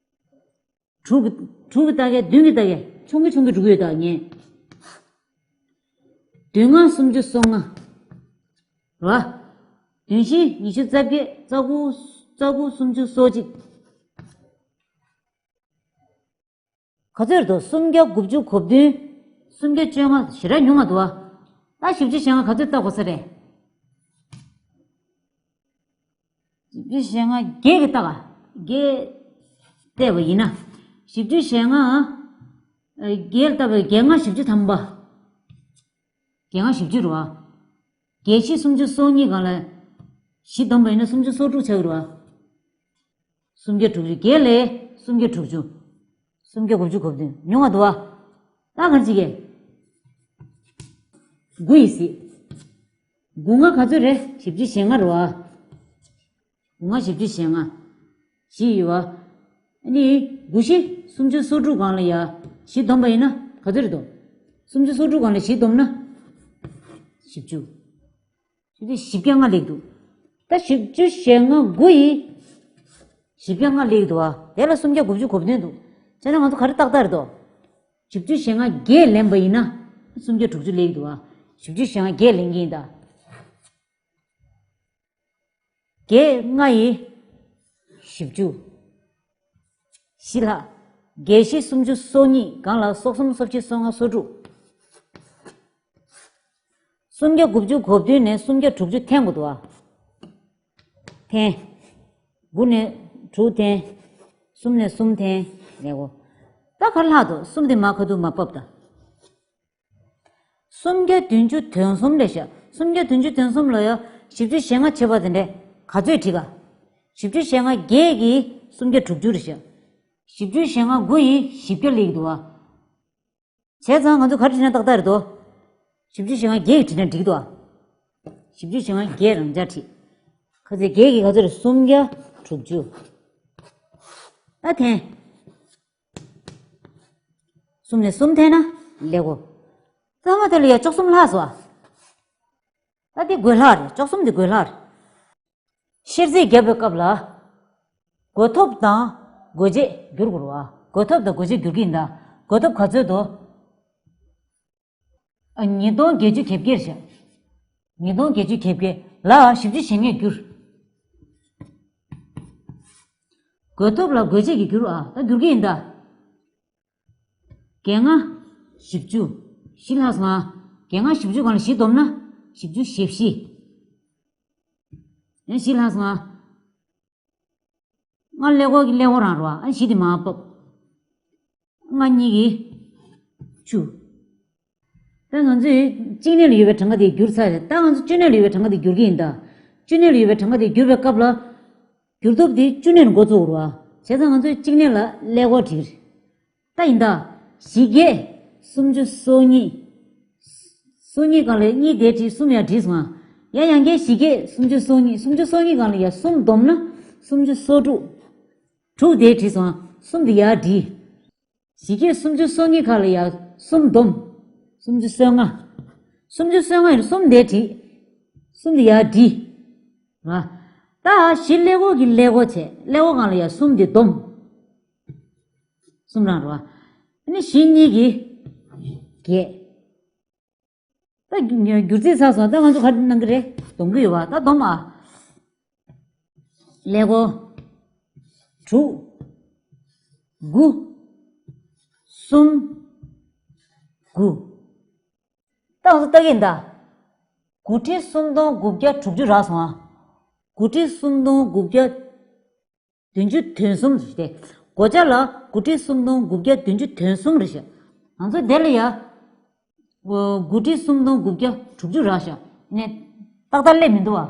དྲུག་གི་དྲུག་གི་ལྟ་གས། བདུན་གྱི་ལྟ་གས། ཆུང་གི་ཆུང་གི་འགྲོ་གི་ཡོད་ད་ངས། བདུན་ལྔ་སུམ་ཅུ་སོ་ལྔ། ར། བདུན་བཞི་ཉི་ཤུ་རྩ་བརྒྱད། རྩ་དགུ། རྩ་དགུ་སུམ་ཅུ་སོ་གཅིག་ག་ཚོད་རེད་འདུག་སུམ་བརྒྱ་དགུ་བཅུ་གོ་བདུན། སུམ་བརྒྱ་བཅོ་ལྔ་ཞེ་དྲག་ཉུང་མ་འདུག་ཨ། ད་བཞི་བཅུ་ཞེ་ལྔ་ག་ཚོད་ལྟ་དགོས་ས་རེད། བཞི་བཅུ་ཞེ་ལྔ་བརྒྱད་ཀྱིས་ལྟ་ག་བརྒྱད་བལྟས་པ་ཡིན་ན། བཞི་བཅུ་ཞེ་ལྔ། ཨ། བརྒྱད་ལ་ལྟ་བའི་བརྒྱད་ལྔ་བཞི་བཅུ་ཐམ་པ། བརྒྱད་ལྔ་བཞི་བཅུ་རེད་བ། བརྒྱད་བཞི་སུམ་ཅུ་སོ་གཉིས་སྒང་ལ་བཞི་བསྡོམས་པ་ཡིན་ན་སུམ་ཅུ་སོ་དྲུག་ཆགས་ཀྱི་རེད་བ། སུམ་བརྒྱ་དྲུག་ཅུ། བརྒྱད་ལས་སུམ་བརྒྱ་དྲུག་ཅུ། སུམ་བརྒྱ་དགུ་བཅུ་གོ་བདུན་ཉུང་བ་འདུག་བ། ད་ག་རེ་བྱེད་ཀྱི། དགུ་ཡིས་ཟིན། དགུ་ལྔ་ག་ཚོད་རེད། བཞི་བཅུ་ཞེ་ལྔ་རེད་བ། དགུ་ལྔ་བཞི་བཅུ་ཞེ་ལྔ། བཞི་ཡོད་བ། ཨ་ནི་དགུ་བཞི་སུམ་ཅུ་སོ་དྲུག་སྒང་ལ་ཡ་བཞི་བསྡོམས་པ་ཡིན་ན་ག་ཚོད་རེད་དོ། སུམ་ཅུ་སོ་དྲུག་སྒང་ལ་བཞི་བསྡོམས་ན་བཞི་བཅུ། བཞི་བཅུ་བཞི་བརྒྱ་ལྔ་སླེབས་འདུག་ད་བཞི་བཅུ་ཞེ་ལྔ་དགུ་ཡིས་བཞི་བརྒྱ་ལྔ་སླེབས་འདུག་བ། དེ་ལ་སུམ་བརྒྱ་དགུ་བཅུ་གོ་བདུན་འདུག་བྱས་ན་ང་ཚོ་ག་རེ་ཏག་ཏག་རེད་དོ། བཞི་བཅུ་ཞེ་ལྔ་བརྒྱད་ལེན་པ་ཡིན་ན་སུམ་བརྒྱ་དྲུག་ཅུ་སླེབས་འདུག་བ། བཞི་བཅུ་ཞེ་ལྔ་བརྒྱད་ལེན་གྱི་ཡིན་ད། བརྒྱད་ལྔ་ཡིས་བཞི་བཅུ། བཞི་ལྷག་བརྒྱད་བཞི་སུམ་ཅུ་སོ་གཉིས་སྒང་ལ་སོ་གསུམ་སོ་བཞི་སོ་ལྔ་སོ་དྲུག་སུམ་བརྒྱ་དགུ་བཅུ་གོ་བདུན་ནས་སུམ་བརྒྱ་དྲུག་ཅུ་འཐེན་དགོས་འདུག་བ། འཐེན། དགུ་ནས་དྲུག་འཐེན། གསུམ་ནས་གསུམ་འཐེན། ལེགས་གོ། ད་ག་རེ་ལྷག་འདུག་གསུམ་དེ་མར་ཁ་ཐུག་མར་ཕབ་ད། སུམ་བརྒྱ་བདུན་ཅུ་དོན་གསུམ་ལས་ཤག་སུམ་བརྒྱ་བདུན་ཅུ་དོན་གསུམ་ལ་ཡ་བཞི་བཅུ་ཞེ་ལྔ་བྱས་པ་དེ་འདྲས་ག་ཚོད་བྲིས་ག་བཞི་བཅུ་ཞེ་ལྔ་བརྒྱད་ཀྱིས་སུམ་བརྒྱ་དྲུག་ཅུ་རེད་ཤག་བཞི་བཅུ་ཞེ་ལྔ་དགུ་ཡིས་བཞི་བརྒྱ་སླེབས་ཀྱི་འདུག་བ། བྱས་ཙང་ང་ཚོ་ག་རེ་བྲིས་ན་ཏག་ཏག་རེད་དོ། བཞི་བཅུ་ཞེ་ལྔ་བརྒྱད་ཀྱིས་བྲིས་ན་འགྲིག་གི་འདུག་བ། བཞི་བཅུ་ཞེ་ལྔ་བརྒྱད་རང་འཇགས་བྲིས། ཁ་ཚིག་བརྒྱད་ཀྱིས་ག་ཚོད་རེད། སུམ་བརྒྱ་དྲུག་ཅུ། ད་འཐེན། གསུམ་ནས་གསུམ་འཐེན་ན་ལེགས་གོ། ཚང་མ་དེ་ལ་ཡ་བཅུ་གསུམ་ལྷག་སོང་ཨ། ད་འདི་བགོད་ལྷག་རེད། བཅུ་གསུམ་འདི་བགོད་ལྷག་རེད། ཤེར་རྩིས་བརྒྱབ་པའི་སྐབས་ལ། བགོ་ཐོབ་དང་བགོ་བྱེད་བསྒྱུར་དགོས་རེད་བ། བགོ་ཐོབ་དང་བགོ་བྱེད་བསྒྱུར་གྱི་ཡིན་ད། བགོ་ཐོབ་ག་ཚོད་འདུག་ཨ། ཉིས་སྟོང་བརྒྱད་ཅུ་གྱ་བརྒྱད་རེད་ཤག་ཉིས་སྟོང་བརྒྱད་ཅུ་གྱ་བརྒྱད་ལ་བཞི་བཅུ་ཞེ་ལྔས་བསྒྱུར། བགོས་ཐོབ་ལ་བགོ་བྱེད་ཀྱིས་བསྒྱུར་བ། ད་བསྒྱུར་གྱི་ཡིན་ད། བརྒྱད་ལྔ་བཞི་བཅུ། བཞི་ལྷག་སོང་ང་། བརྒྱད་ལྔ་བཞི་བཅུ་སྒང་ལ་བཞི་བསྡོམས་ན་བཞི་བཅུ་ཞེ་བཞི། ཡང་བཞི་ལྷག་སོང་ང་། ལྔ་ཀླད་ཀོར་གྱི་ཀླད་ཀོར་རང་རེད་བ། ཨ་བཞི་དེ་མར་ཕབ། ལྔ་གཉིས་ཀྱིས་བཅུ། ད་ང་ཚོས་གཅིག་གནས་ལ་ཡོད་པའི་གྲངས་ཀ་དེ་བསྒྱུར་ཚར་རེད། ད་ང་ཚོ་བཅུ་གནས་ལ་ཡོད་པའི་གྲངས་ཀ་དེ་བསྒྱུར་གྱི་ཡིན་ད། བཅུ་གནས་ལ་ཡོད་པའི་གྲངས་ཀ་དེ་བསྒྱུར་བའི་སྐབས་ལ། བསྒྱུར་ཐོབ་དེ་བཅུ་གནས་ལ་འགོ་བཙུགས་རེད་བ། བྱས་ཙང་ང་ཚོས་གཅིག་གནས་ལ་ཀླད་ཀོར་བྲིས། ད་ཡིན་ད། བཞི་བརྒྱ་སུམ་ཅུ་སོ་གཉིས། སོ་གཉིས་སྒང་ལ་གཉིས་དེ་བྲིས། གསུམ་ཡར་བྲིས་སོང་ང་། ཡང་ཡང་བསྐྱར་བཞི་བརྒྱ་སུམ་ཅུ་སོ་གཉིས། སུམ་ཅུ་སོ་གཉིས་སྒང་ལ་ཡར་གསུམ་བསྡོམས་ན་སུམ་ཅུ་སོ་དྲུག། དྲུག་དེ་བྲིས་སོང་ང་། གསུམ་དེ་ཡར་བྲིས། བཞི་བརྒྱ་སུམ་ཅུ་སོ་གཉིས་སྒང་ལ་ཡར་གསུམ་བསྡོམས། སུམ་ཅུ་སོ་ལྔ། སུམ་ཅུ་སོ་ལྔ་ཡར་གསུམ་དེ་བྲིས། གསུམ་དེ་ཡར་བྲིས། ར། ད་བཞི་ཀླད་ཀོར་གྱི་ཀླད་ཀོར་བྱས། ཀླད་ཀོར་སྒང་ལ་ཡར་གསུམ་དེ་བསྡོམས། གསུམ་རང་རེད་བ། ཨ་ནི་བཞི་གཉིས་ཀྱིས་བརྒྱད། ད་བསྒྱུར་རྩིས་ཚར་སོང་། ད་ང་ཚོ་ག་རེ་གནང་གི་རེད། སྡོམ་གི་ཡོད་བ། ད་སྡོམ་ཨ། ཀླད་ཀོར། དྲུག་དགུ། གསུམ། དགུ། ད་ང་ཚོ་ལྟ་གི་ཡིན་ད། དགུ་ཁྲི་སུམ་སྟོང་དགུ་བརྒྱ་དྲུག་ཅུ་རག་སོང་ཨ། དགུ་ཁྲི་སུམ་སྟོང་དགུ་བརྒྱ་བདུན་ཅུ་དོན་གསུམ་རེད་དེ། སྒོ་ལྕགས་ལ་དགུ་ཁྲི་སུམ་སྟོང་དགུ་བརྒྱ་བདུན་ཅུ་དོན་གསུམ་རེད་ཤག་ང་ཚོ་དེ་ལ་ཡ། དགུ་ཁྲི་སུམ་སྟོང་དགུ་བརྒྱ་དྲུག་ཅུ་རག་ཤག་ནས། ཏག་ཏག་སླེབས་མི་འདུག་བ།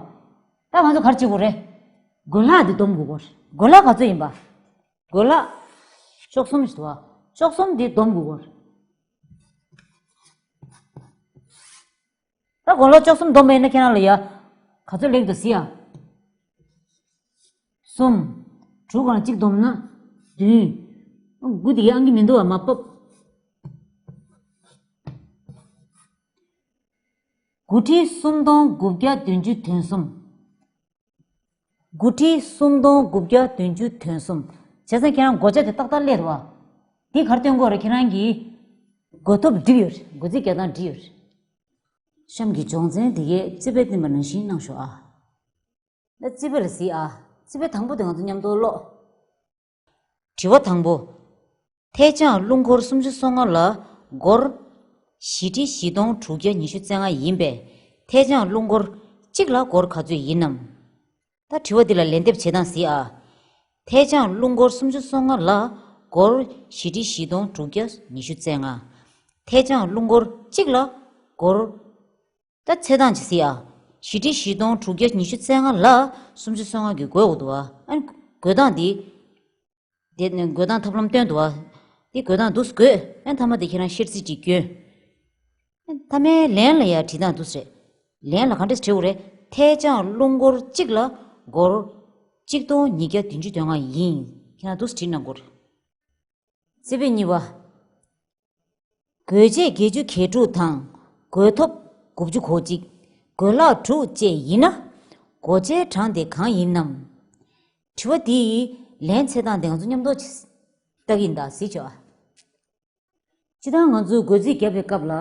ད་ང་ཚོ་ག་རེ་བྱེད་དགོས་རེད། བགོ་ལྷག་དེ་སྡོམ་དགོས་གོ། བགོ་ལྷག་ག་ཚོད་ཡིན་པ། བགོ་ལྷག་བཅུ་གསུམ་ཞིག་འདུག་བ། བཅུ་གསུམ་དེ་སྡོམ་དགོས་གོ། ད་གོ་ལོག་བཅུ་གསུམ་བསྡོམས་པ་ཡིན་ན་ཁྱེད་རང་ལ་ཡ། ག་ཚོད་སླེབས་འདུག་ཟེར་ཡ། གསུམ། དྲུག་སྒང་གཅིག་བསྡོམས་ན་བདུན། དགུ་དེ་ཡ་ཨང་ཀི་མི་འདུག་བ། མར་ཕབ། དགུ་ཁྲི་སུམ་སྟོང་དགུ་བརྒྱ་བདུན་ཅུ་དོན་གསུམ། དགུ་ཁྲི་སུམ་སྟོང་དགུ་བརྒྱ་བདུན་ཅུ་དོན་གསུམ། བྱས་ཙང་ཁྱེད་རང་སྒོ་ལྕགས་དེ་ཏག་ཏག་སླེབས་འདུག་བ། འདི་ག་རེ་སྟོན་གྱི་ཡོད་རེད། ཁྱེད་རང་གིས་བགོ་ཐོབ་བསྒྲིགས་ཡོད་རེད། བགོ་རྩིས་རྒྱག་སྟངས་བསྒྲིགས་ཡོད་རེད། གཤམ་གྱི་སྦྱོང་ཚན་འདི་གའི་རྩིས་དཔེ་བསྟན་པ་ནང་བཞིན་གནང་ཤོག་ཨ། ད་རྩིས་དཔེ་ལ་གཟིགས་ཨ། རྩིས་དཔེ་དང་པོ་དེ་ང་ཚོ་མཉམ་དུ་ཀློག་དྲི་བ་དང་པོ། ཐད་སྦྱངས་རླུང་འཁོར་སུམ་ཅུ་སོ་ལྔ་ལ་སྒོར་བཞི་ཁྲི་བཞི་སྟོང་དྲུག་བརྒྱ་ཉི་ཤུ་རྩ་ལྔ་ཡིན་པས། ཐད་སྦྱངས་རླུང་འཁོར་གཅིག་ལ་སྒོར་ག་ཚོད་ཡིན་ནམ། ད་དྲི་བ་འདི་ལ་ལན་འདེབས་བྱེད་སྟངས་གཟིགས་ཨ། ཐད་སྦྱངས་རླུང་འཁོར་སུམ་ཅུ་སོ་ལྔ་ལ་སྒོར་བཞི་ཁྲི་བཞི་སྟོང་དྲུག་བརྒྱ་ཉི་ཤུ་རྩ་ལྔ། ཐད་སྦྱངས་རླུང་འཁོར་གཅིག་ལ་སྒོར། ད་ཚད་སྟངས་ཅིག་གཟིགས་ཨ། བཞི་ཁྲི་བཞི་སྟོང་དྲུག་བརྒྱ་ཉི་ཤུ་རྩ་ལྔ་ལ་སུམ་ཅུ་སོ་ལྔ་གིས་བགོས་དགོས་འདུག་ཨ། ཨ་ནི་བགོ་སྟངས་འདི། དེ་ནས་བགོ་སྟངས་ཐབས་ལམ་སྟོན་འདུག་བ། དེ་བགོ་སྟངས་འདུག་སེ་བགོས། ཨ་ནི་མཐའ་མ་དེ་ཁྱེད་རང་ཤེར་རྩིས་ཅིག་སྐྱོན། ཨ་ནི་མཐའ་མའི་ལན་ལ་ཡར་བྲིས་སྟངས་འདུག་སེ་རེད། ལན་ལ་ག་འདྲས་བྲིས་དགོས་རེད། ཐད་སྦྱངས་རླུང་འཁོར་གཅིག་ལ་སྒོར་གཅིག་སྟོང་ཉིས་བརྒྱ་བདུན་ཅུ་དོན་ལྔ་ཡིན། ཁྱེད་རང་འདུག་སེ་བྲིས་གནང་དགོས་རེད། རྩིས་དཔེ་གཉིས་པ། བགོ་བྱེད་བརྒྱད་ཅུ་གྱ་དྲུག་དང་བགོ་ཐོབ་དགུ་བཅུ་གོ་གཅིག། བགོ་ལྷག་དྲུག་བཅས་ཡིན་ན། བགོ་བྱའི་གྲངས་དེ་གང་ཡིན་ནམ། དྲི་བ་འདིའི་ལན་འཚོལ་སྟངས་དེ་ང་ཚོ་མཉམ་དུ་ཅིག་ལྟ་གི་ཡིན་ད། གཟིགས་ཆོག་ཨ། སྤྱིར་བཏང་ང་ཚོས་བགོ་རྩིས་བརྒྱབ་པའི་སྐབས་ལ།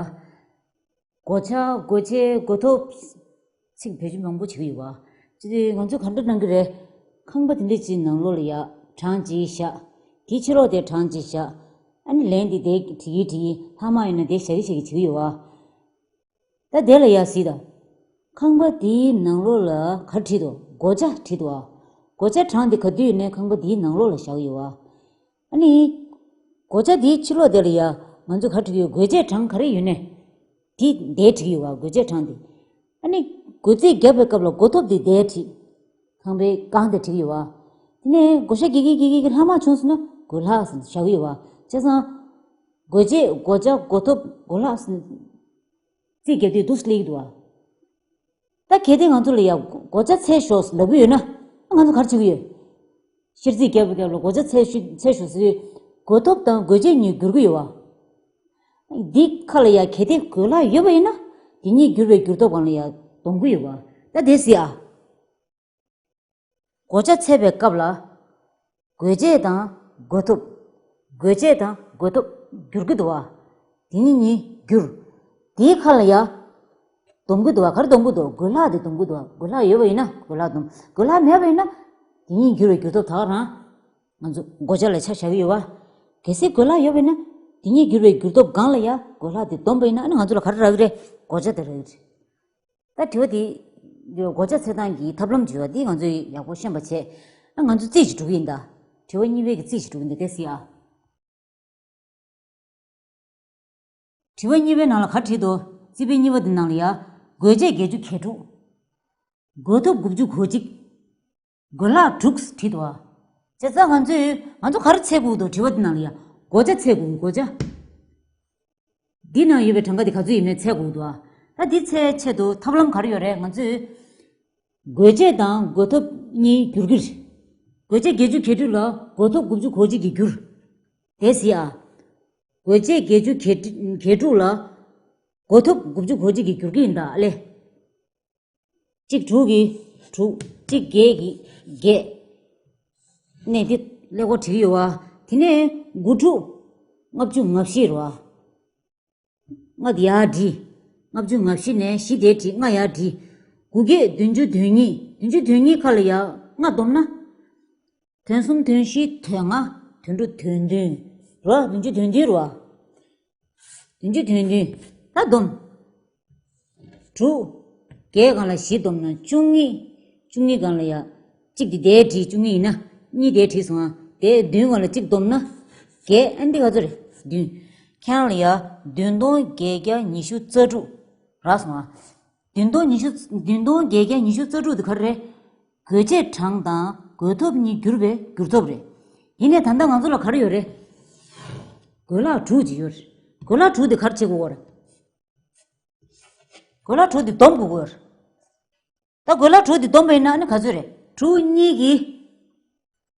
བགོ་བྱ། བགོ་བྱེད། བགོ་ཐོབ། ཚིག་བེད་སྤྱོད་མང་པོ་བྱེད་ཀྱི་ཡོད་པ། སྤྱིར་ང་ཚོས་ག་འདྲ་གནང་གི་རེད། ཁང་པ་དེ་འདྲ་ཅིག་ནང་ལོགས་ལ་ཡ་གྲངས་ཅིག་བཞག་དེའི་ཕྱི་ལོགས་དེར་གྲངས་ཅིག་བཞག་ཨ་ནི་ལན་དེ་དེ་བྲིས་ཀྱི་བྲིས་ཀྱི། ལྷག་མ་ཡིན་ན་དེ་བཞག་གི་བཞག་གི་བྱེད་ཀྱི་ཡོད་པ། ད་དེ་ལ་ཡ་གཟིགས་དང་། ཁང་པ་དེའི་ནང་ལོགས་ལ་ག་རེ་བྲིས་འདུག་བགོ་བྱ་བྲིས་འདུག་བ། བགོ་བྱ་གྲངས་དེ་ག་དུས་ཡིན་ནའི་ཁང་པ་དེའི་ནང་ལོགས་ལ་བཞག་གི་ཡོད་པ། ཨ་ནི། བགོ་བྱ་དེའི་ཕྱི་ལོགས་དེ་ལ་ཡ་ང་ཚོས་ག་རེ་བྲིས་ཀྱི་ཡོད། བགོ་བྱའི་གྲངས་ག་རེ་ཡོད་ནའི། དེ་དེ་བྲིས་ཀྱི་ཡོད་པ། བགོ་བྱའི་གྲངས་དེ། ཨ་ནི། བགོ་རྩིས་བརྒྱབ་པའི་སྐབས་ལ་བགོ་ཐོབ་དེ་དེ་བྲིས། ཁང་པའི་སྒང་དེ་བྲིས་ཀྱི་ཡོད་པ། དེ་ནས་བགོ་བཤའ་རྒྱག་གི་རྒྱག་གི་རྒྱག་གི་ལྷག་མ་བྱུང་སོང་ན་བགོ་ལྷག་ཟེར་བཞག་གི་ཡོད་པ། བྱས་ཙང་། བགོ་བྱེད། བགོ་བྱ། བགོ་ཐོབ། བགོ་ལྷག་ཟེར། རྩིས་རྒྱག་དུས་འདུག་སེ་སླེབས་ཀྱི་འདུག་བ། ད་གལ་ཏེ་ང་ཚོ་ལ་ཡ་བགོ་བྱ་འཚོལ་ཤོག་ལབ་ཀྱི་ཡོད་ན། ང་ཚོ་ག་རེ་བྱེད་ཀྱི་ཡོད། ཤེར་རྩིས་བརྒྱབ་པའི་སྐབས་ལ་བགོ་བྱ་འཚོལ་ཤོག་འཚོལ་ཤོག་ཟེར་དུས། བགོ་ཐོབ་དང་བགོ་བྱེད་གཉིས་བསྒྱུར་གྱི་ཡོད་པ། འདི་ཁ་ལ་ཡ་གལ་ཏེ་བགོ་ལྷག་ཡོད་པ་ཡིན་ན། དེ་གཉིས་བསྒྱུར་བའི་བསྒྱུར་ཐོབ་སྒང་ལ་ཡ་སྡོམ་གྱི་ཡོད་པ། ད་དེ་གཟིགས་ཨ། བགོ་བྱ་འཚོལ་བའི་སྐབས་ལ། བགོ་བྱེད་དང་བགོ་ཐོབ། བགོ་བྱེད་དང་བགོ་ཐོབ་བསྒྱུར་གྱི་འདུག་བ། དེ་གཉིས་གཉིས་བསྒྱུར། དེའི་ཁ་ལ་ཡ། སྡོམ་གྱི་འདུག་བ། ག་རེ་སྡོམ་གྱི་འདུག་གོས་ལྷག་དེ་སྡོམ་གྱི་འདུག་བ། གོས་ལྷག་ཡོད་པ་ཡིན་ན་གོས་ལྷག་སྡོམ། གོས་ལྷག་མེད་པ་ཡིན་ན་དེ་ཉིད་འགྱུར་བའི་འགྱུར་ལྡོག་ད་ག་རང་ང་ཚོ་བགོ་བྱ་ལ་ཆ་བཞག་གི་ཡོད་བ། གལ་སྲིད་གོས་ལྷག་ཡོད་པ་ཡིན་ན་དེ་ཉིད་འགྱུར་བའི་འགྱུར་ལྡོག་སྒང་ལ་ཡ་གོས་ལྷག་དེ་སྡོམ་པ་ཡིན་ན་ཨ་ནི་ང་ཚོ་ལ་ག་རེ་རག་གི་རེད། བགོ་བྱ་དེ་རག་གི་རེད། ད་དྲི་བ་དེ་བགོ་བྱ་འཚོལ་སྟངས་ཀྱི་ཐབས་ལམ་བརྗོད་པ་འདི་ང་ཚོས་ཡག་པོ་ཤེས་པ་བྱས། ཨ་ང་ཚོ་རྩིས་ཤིག་འགྲོ་གི་ཡིན་ད། དྲི་བ་གཉིས་པའི་གི་རྩིས་ཤིག་འགྲོ་གི་ཡིན་ད། དེ་སྲིད་ཨ། དྲི་བ་གཉིས་པའི་ནང་ལ་ག་རེ་བྲིས་འདུག་རྩིས་པའི་གཉིས་པ་འདི་ནང་ལ་ཡ། བགོ་བྱ་བརྒྱད་ཅུ་གྱ་དྲུག་གོས་ཐོབ་དགུ་བཅུ་གོ་གཅིག་གོས་ལྷག་དྲུག་བྲིས་འདུག་ཨ། བྱས་ཙང་ང་ཚོས་ང་ཚོ་ག་རེ་འཚོལ་དགོས་འདུག་དྲི་བ་འདི་ནང་ལ་ཡ། བགོ་བྱ་འཚོལ་དགོས། བགོ་བྱ། འདི་ནང་ཡོད་པའི་གྲངས་ཀ་འདི་ག་ཚོད་ཡིན་མིན་འཚོལ་དགོས་འདུག་ཨ། ད་འདི་འཚོལ་ཆེད་དུ་ཐབས་ལམ་ག་རེ་ཡོད་རེད། ང་ཚོས་བགོ་བྱ་དང་གོས་ཐོབ་གཉིས་བསྒྱུར་གྱི་རེད། བགོ་བྱ་བརྒྱད་ཅུ་གྱ་དྲུག་ལ་གོས་ཐོབ་དགུ་བཅུ་གོ་གཅིག་གིས་བསྒྱུར། དེ་སྲིད་ཨ། བགོ་བྱ་བརྒྱད་ཅུ་གྱ་དྲུག་ལ་གོས་ཐོབ་དགུ་བཅུ་གོ་གཅིག་གིས་བསྒྱུར་གྱི་ཡིན་ད་ཨ་ལེ། གཅིག་དྲུག་གིས་དྲུག་གཅིག་བརྒྱད་ཀྱིས་བརྒྱད། ནས་དེ་ཀླད་ཀོར་བྲིས་ཡོད་བ། དེ་ནས་དགུ་དྲུག་ལྔ་བཅུ་ང་བཞི་རེད་བ། ལྔ་དེ་ཡར་བྲིས། ལྔ་བཅུ་ང་བཞི་ནས་བཞི་དེ་བྲིས། ལྔ་ཡར་བྲིས། དགུ་བརྒྱད་བདུན་ཅུ་དོན་གཉིས། བདུན་ཅུ་དོན་གཉིས་ཁ་ལ་ཡ་ལྔ་བསྡོམས་ན། དོན་གསུམ་དོན་བཞི་དོན་ལྔ་དོན་དྲུག་དོན་བདུན་རེད་བ། བདུན་ཅུ་དོན་བདུན་རེད་བ། བདུན་ཅུ་དོན་བདུན། ད་བསྡོམས། དྲུག་བརྒྱད་སྒང་ལ་བཞི་བསྡོམས་ན་བཅུ་གཉིས། བཅུ་གཉིས་སྒང་ལ་ཡ། གཅིག་དེ་དེ་བྲིས། བཅུ་གཉིས་ཡིན་ན། གཉིས་དེ་བྲིས་སོང་ཨ། དེ་བདུན་སྒང་ལ་གཅིག་བསྡོམས་ན། བརྒྱད། ཨ་འདི་ག་ཚོད་རེད། བདུན། ཁྱེད་རང་ལ་ཡ། བདུན་སྟོང་བརྒྱད་བརྒྱ་ཉི་ཤུ་རྩ་དྲུག་རག་སོང་ཨ། བདུན་སྟོང་ཉི་ཤུ། བདུན་སྟོང་བརྒྱད་བརྒྱ་ཉི་ཤུ་རྩ་དྲུག་དེ་ག་རེ་རེད། བགོ་བྱའི་གྲངས་དང་གོས་ཐོབ་གཉིས་བསྒྱུར་བའི་འགྱུར་ཐོབ་རེད། ཡིན་ནའི་ད་ལྟ་ང་ཚོ་ལ་ག་རེ་ཡོད་རེད། གོས་ལྷག་དྲུག་ཅིག་ཡོད་རེད། གོས་ལྷག་དྲུག་དེ་ག་རེ་བྱེད་དགོས་རེད། གོས་ལྷག་དྲུག་དེ་བསྡོམས་དགོས་ཀྱི་ཡོད་རེད། ད་གོས་ལྷག་དྲུག་དེ་བསྡོམས་པ་ཡིན་ན་ཨ་ནི་ག་ཚོད་རེད། དྲུག་གཉིས་ཀྱིས་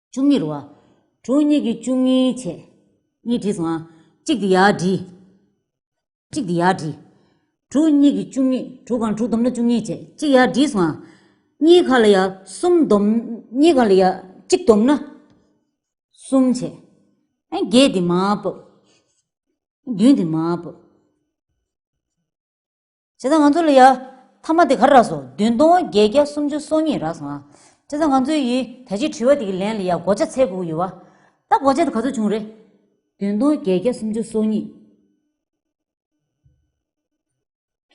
བཅུ་གཉིས་རེད་བ། དྲུག་གཉིས་ཀྱིས་བཅུ་གཉིས་བྱས། གཉིས་བྲིས་སོང་ཨ། གཅིག་དེ་ཡར་བྲིས། གཅིག་དེ་ཡར་བྲིས། དྲུག་གཉིས་ཀྱིས་བཅུ་གཉིས། དྲུག་སྒང་དྲུག་བསྡོམས་ན་བཅུ་གཉིས་བྱས། གཅིག་ཡར་བྲིས་སོང་ཨ། གཉིས་ཁ་ལ་ཡ་གསུམ་བསྡོམས། གཉིས་སྒང་ལ་ཡ་གཅིག་བསྡོམས་ན་གསུམ་བྱས། ཨ་བརྒྱད་དེ་མར་ཕབ། བདུན་དེ་མར་ཕབ། བྱས་ཙང་ང་ཚོ་ལ་ཡ། མཐའ་མ་དེ་ག་རེ་རག་སོང་། བདུན་སྟོང་བརྒྱད་བརྒྱ་སུམ་ཅུ་སོ་གཉིས་རག་སོང་ཨ། བྱས་ཙང་ང་ཚོ་ཡིས་ད་ཅི་དྲི་བ་དེ་གི་ལན་ལ་ཡ་བགོ་བྱ་འཚོལ་དགོས་ཀྱི་ཡོད་བ། ད་བགོ་བྱ་དེ་ག་ཚོད་བྱུང་རེད། བདུན་སྟོང་བརྒྱད་བརྒྱ་སུམ་ཅུ་སོ་གཉིས།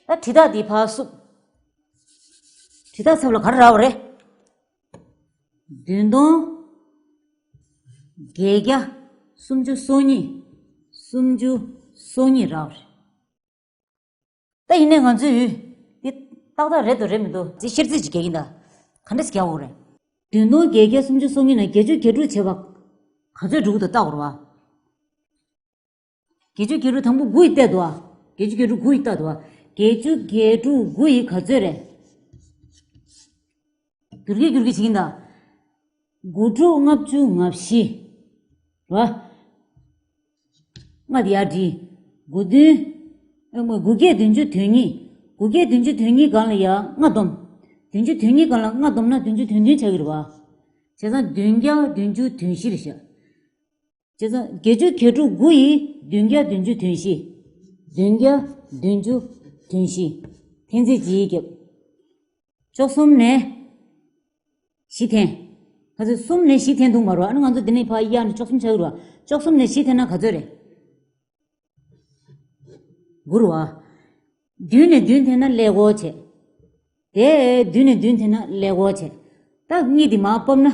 ད་དྲི་རྟགས་འདི་ཕར་བསུབ། དྲི་རྟགས་ཚབ་ལ་ག་རེ་རག་པ་རེད། བདུན་སྟོང་བརྒྱད་བརྒྱ་སུམ་ཅུ་སོ་གཉིས། སུམ་ཅུ་སོ་གཉིས་རག་པ་རེད། ད་ཡིན་ནའི་ང་ཚོས་ཡུལ་འདི་ཏག་ཏག་རེད་འདུག་རེད་མི་འདུག་ཅེས་བཤེར་རྩིས་ཅིག་རྒྱག་གིན་ད། ག་འདྲ་ཞིག་རྒྱག་དགོས་རེད། བདུན་སྟོང་བརྒྱད་བརྒྱ་སུམ་ཅུ་སོ་གཉིས་ནས་བརྒྱད་ཅུ་གྱ་དྲུག་བྱས་པ་ག་ཚོད་འགྲོ་གི་འདུག་བལྟ་དགོས་རེད་བ། བརྒྱད་ཅུ་གྱ་དྲུག་དང་པོ་དགུ་ཡིས་བལྟས་འདུག་བ། བརྒྱད་ཅུ་གྱ་དྲུག་དགུ་ཡིས་བལྟས་འདུག་བ། བརྒྱད་ཅུ་གྱ་དྲུག་དགུ་ཡིས་ག་ཚོད་རེད། བསྒྱུར་གྱི་བསྒྱུར་གྱི་བྱེད་ཀྱིན་གདའ། དགུ་དྲུག་ལྔ་བཅུ་ང་བཞི། རེད་བ། ལྔ་དེ་ཡར་བྲིས། དགུ་བདུན། ཨ་མ། དགུ་བརྒྱད་བདུན་ཅུ་དོན་གཉིས། དགུ་བརྒྱད་བདུན་ཅུ་དོན་གཉིས་སྒང་ལ་ཡ་ལྔ་བསྡོམས། བདུན་ཅུ་དོན་གཉིས་སྒང་ལ་ལྔ་བསྡོམས་ན་བདུན་ཅུ་དོན་བདུན་ཆགས་ཀྱི་རེད་བ། བྱས་ཙང་བདུན་བརྒྱ་བདུན་ཅུ་དོན་བཞི་རེད་ཤག་བྱས་ཙང་བརྒྱད་ཅུ་གྱ་དྲུག་དགུ་ཡིས་བདུན་བརྒྱ་བདུན་ཅུ་དོན་བཞི། བདུན་བརྒྱ་བདུན་ཅུ་དོན་བཞི། འཐེན་རྩིས་ཅིག་བརྒྱབ། བཅུ་གསུམ་ནས་བཞི་འཐེན། ག་ཚོད། གསུམ་ནས་བཞི་འཐེན་ཐུབ་མ་རེད་བ། ཨ་ནི་ང་ཚོ་འདི་ནས་ཕར་གཡར་ནས་བཅུ་གསུམ་ཆགས་ཀྱི་རེད་བ། བཅུ་གསུམ་ནས་བཞི་འཐེན་ན་ག་ཚོད་རེད། དགུ་རེད་བ། བདུན་ནས་བདུན་འཐེན་ན་ཀླད་ཀོར་བྱས། དེ་བདུན་ནས་བདུན་འཐེན་ན་ཀླད་ཀོར་བྱས། ད་གཉིས་འདི་མར་ཕབ་ན།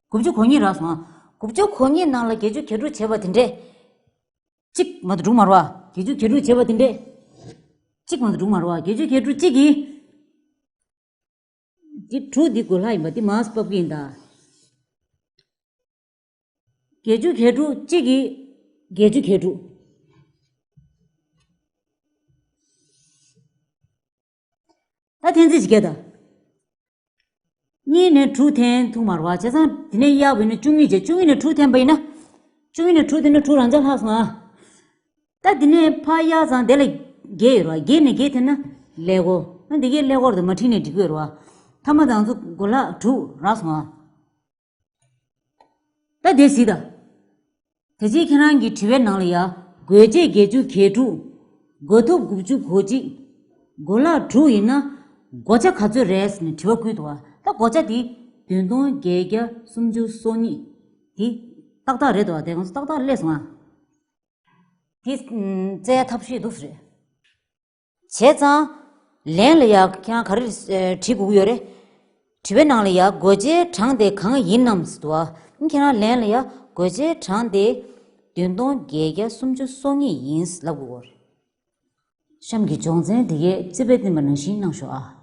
དགུ་བཅུ་གོ་གཉིས་རག་སོང་ཨ། དགུ་བཅུ་གོ་གཉིས་ནང་ལ་བརྒྱད་ཅུ་གྱ་དྲུག་བྱས་པ་དེ་འདྲས། གཅིག་མ་གཏོགས་འགྲིག་མ་རེད་བ། བརྒྱད་ཅུ་གྱ་དྲུག་བྱས་པ་དེ་འདྲས། གཅིག་མ་གཏོགས་འགྲིག་མ་རེད་བ། བརྒྱད་ཅུ་གྱ་དྲུག་གཅིག་གིས། འདི་དྲུག་འདི་གོས་ལྷག་ཡིན་པ་འདི་མར་ཕབ་ཀྱི་ཡིན་ད། བརྒྱད་ཅུ་གྱ་དྲུག་གཅིག་གིས་བརྒྱད་ཅུ་གྱ་དྲུག་ད་འཐེན་རྩིས་ཅིག་རྒྱག་ད། གཉིས་ནས་དྲུག་འཐེན་ཐུབ་མ་རེད་བ། བྱས་ཙང་དེ་ནས་གཡར་བ་ཡིན་ན་བཅུ་གཉིས་བྱས། བཅུ་གཉིས་ནས་དྲུག་འཐེན་པ་ཡིན་ན། བཅུ་གཉིས་ནས་དྲུག་འཐེན་ན་དྲུག་རང་འཇགས་ལྷག་སོང་ཨ། ད་དེ་ནས་ཕར་གཡར་ཙང་དེ་ལ་བརྒྱད་ཡོད་རེད་བ། བརྒྱད་ནས་བརྒྱད་འཐེན་ན་ཀླད་ཀོར། ཨ་འདི་གའི་ཀླད་ཀོར་དེ་མ་བྲིས་ནས་འགྲིག་གི་ཡོད་རེད་བ། མཐའ་མ་དང་ཚོ་གོས་ལྷག་དྲུག་རག་སོང་ཨ། ད་དེ་གཟིགས་དང་། ད་ཅི་ཁྱེད་རང་གི་དྲི་བའི་ནང་ལ་ཡ། བགོ་བྱ་བརྒྱད་ཅུ་གྱ་དྲུག་གོས་ཐོབ་དགུ་བཅུ་གོ་གཅིག་གོ་ལག་དྲུག་ཡིན་ན་སྒོ་ཆ་ག་ཚོད་རེད་ཟེར་ནས་དྲི་བ་བསྐུལ་འདུག་བ། ད་སྒོ་ཆ་དེ་བདུན་སྟོང་བརྒྱད་བརྒྱ་སུམ་ཅུ་སོ་གཉིས། དེ་ཏག་ཏག་རེད་འདུག་བ། དེ་ང་ཚོ་ཏག་ཏག་སླེབས་སོང་ཨ། དེ་ཨམ་བཙལ་ཡ་ཐབས་ཤེས་འདུག་ཟེར། བྱས་ཙང་། ལན་ལ་ཡ་ཁྱེད་རང་ག་རེ་ཨེ་བྲིས་དགོས་ཀྱི་ཡོད་རེད། དྲི་བའི་ནང་ལ་ཡ་སྒོ་ཆའི་གྲངས་དེ་གང་ཡིན་ནམ་ཟེར་འདུག་བ། ཁྱེད་རང་ལན་ལ་ཡ་སྒོ་ཆའི་གྲངས་དེ་བདུན་སྟོང་བརྒྱད་བརྒྱ་སུམ་ཅུ་སོ་གཉིས་ཡིན་ལབ་དགོས་ཀྱི་ཡོད་རེད། གཤམ་གྱི་སྦྱོང་ཚན་འདི་གའི་རྩིས་དཔེ་བསྟན་པ་ནང་བཞིན་གནང་ཤོག་ཨ།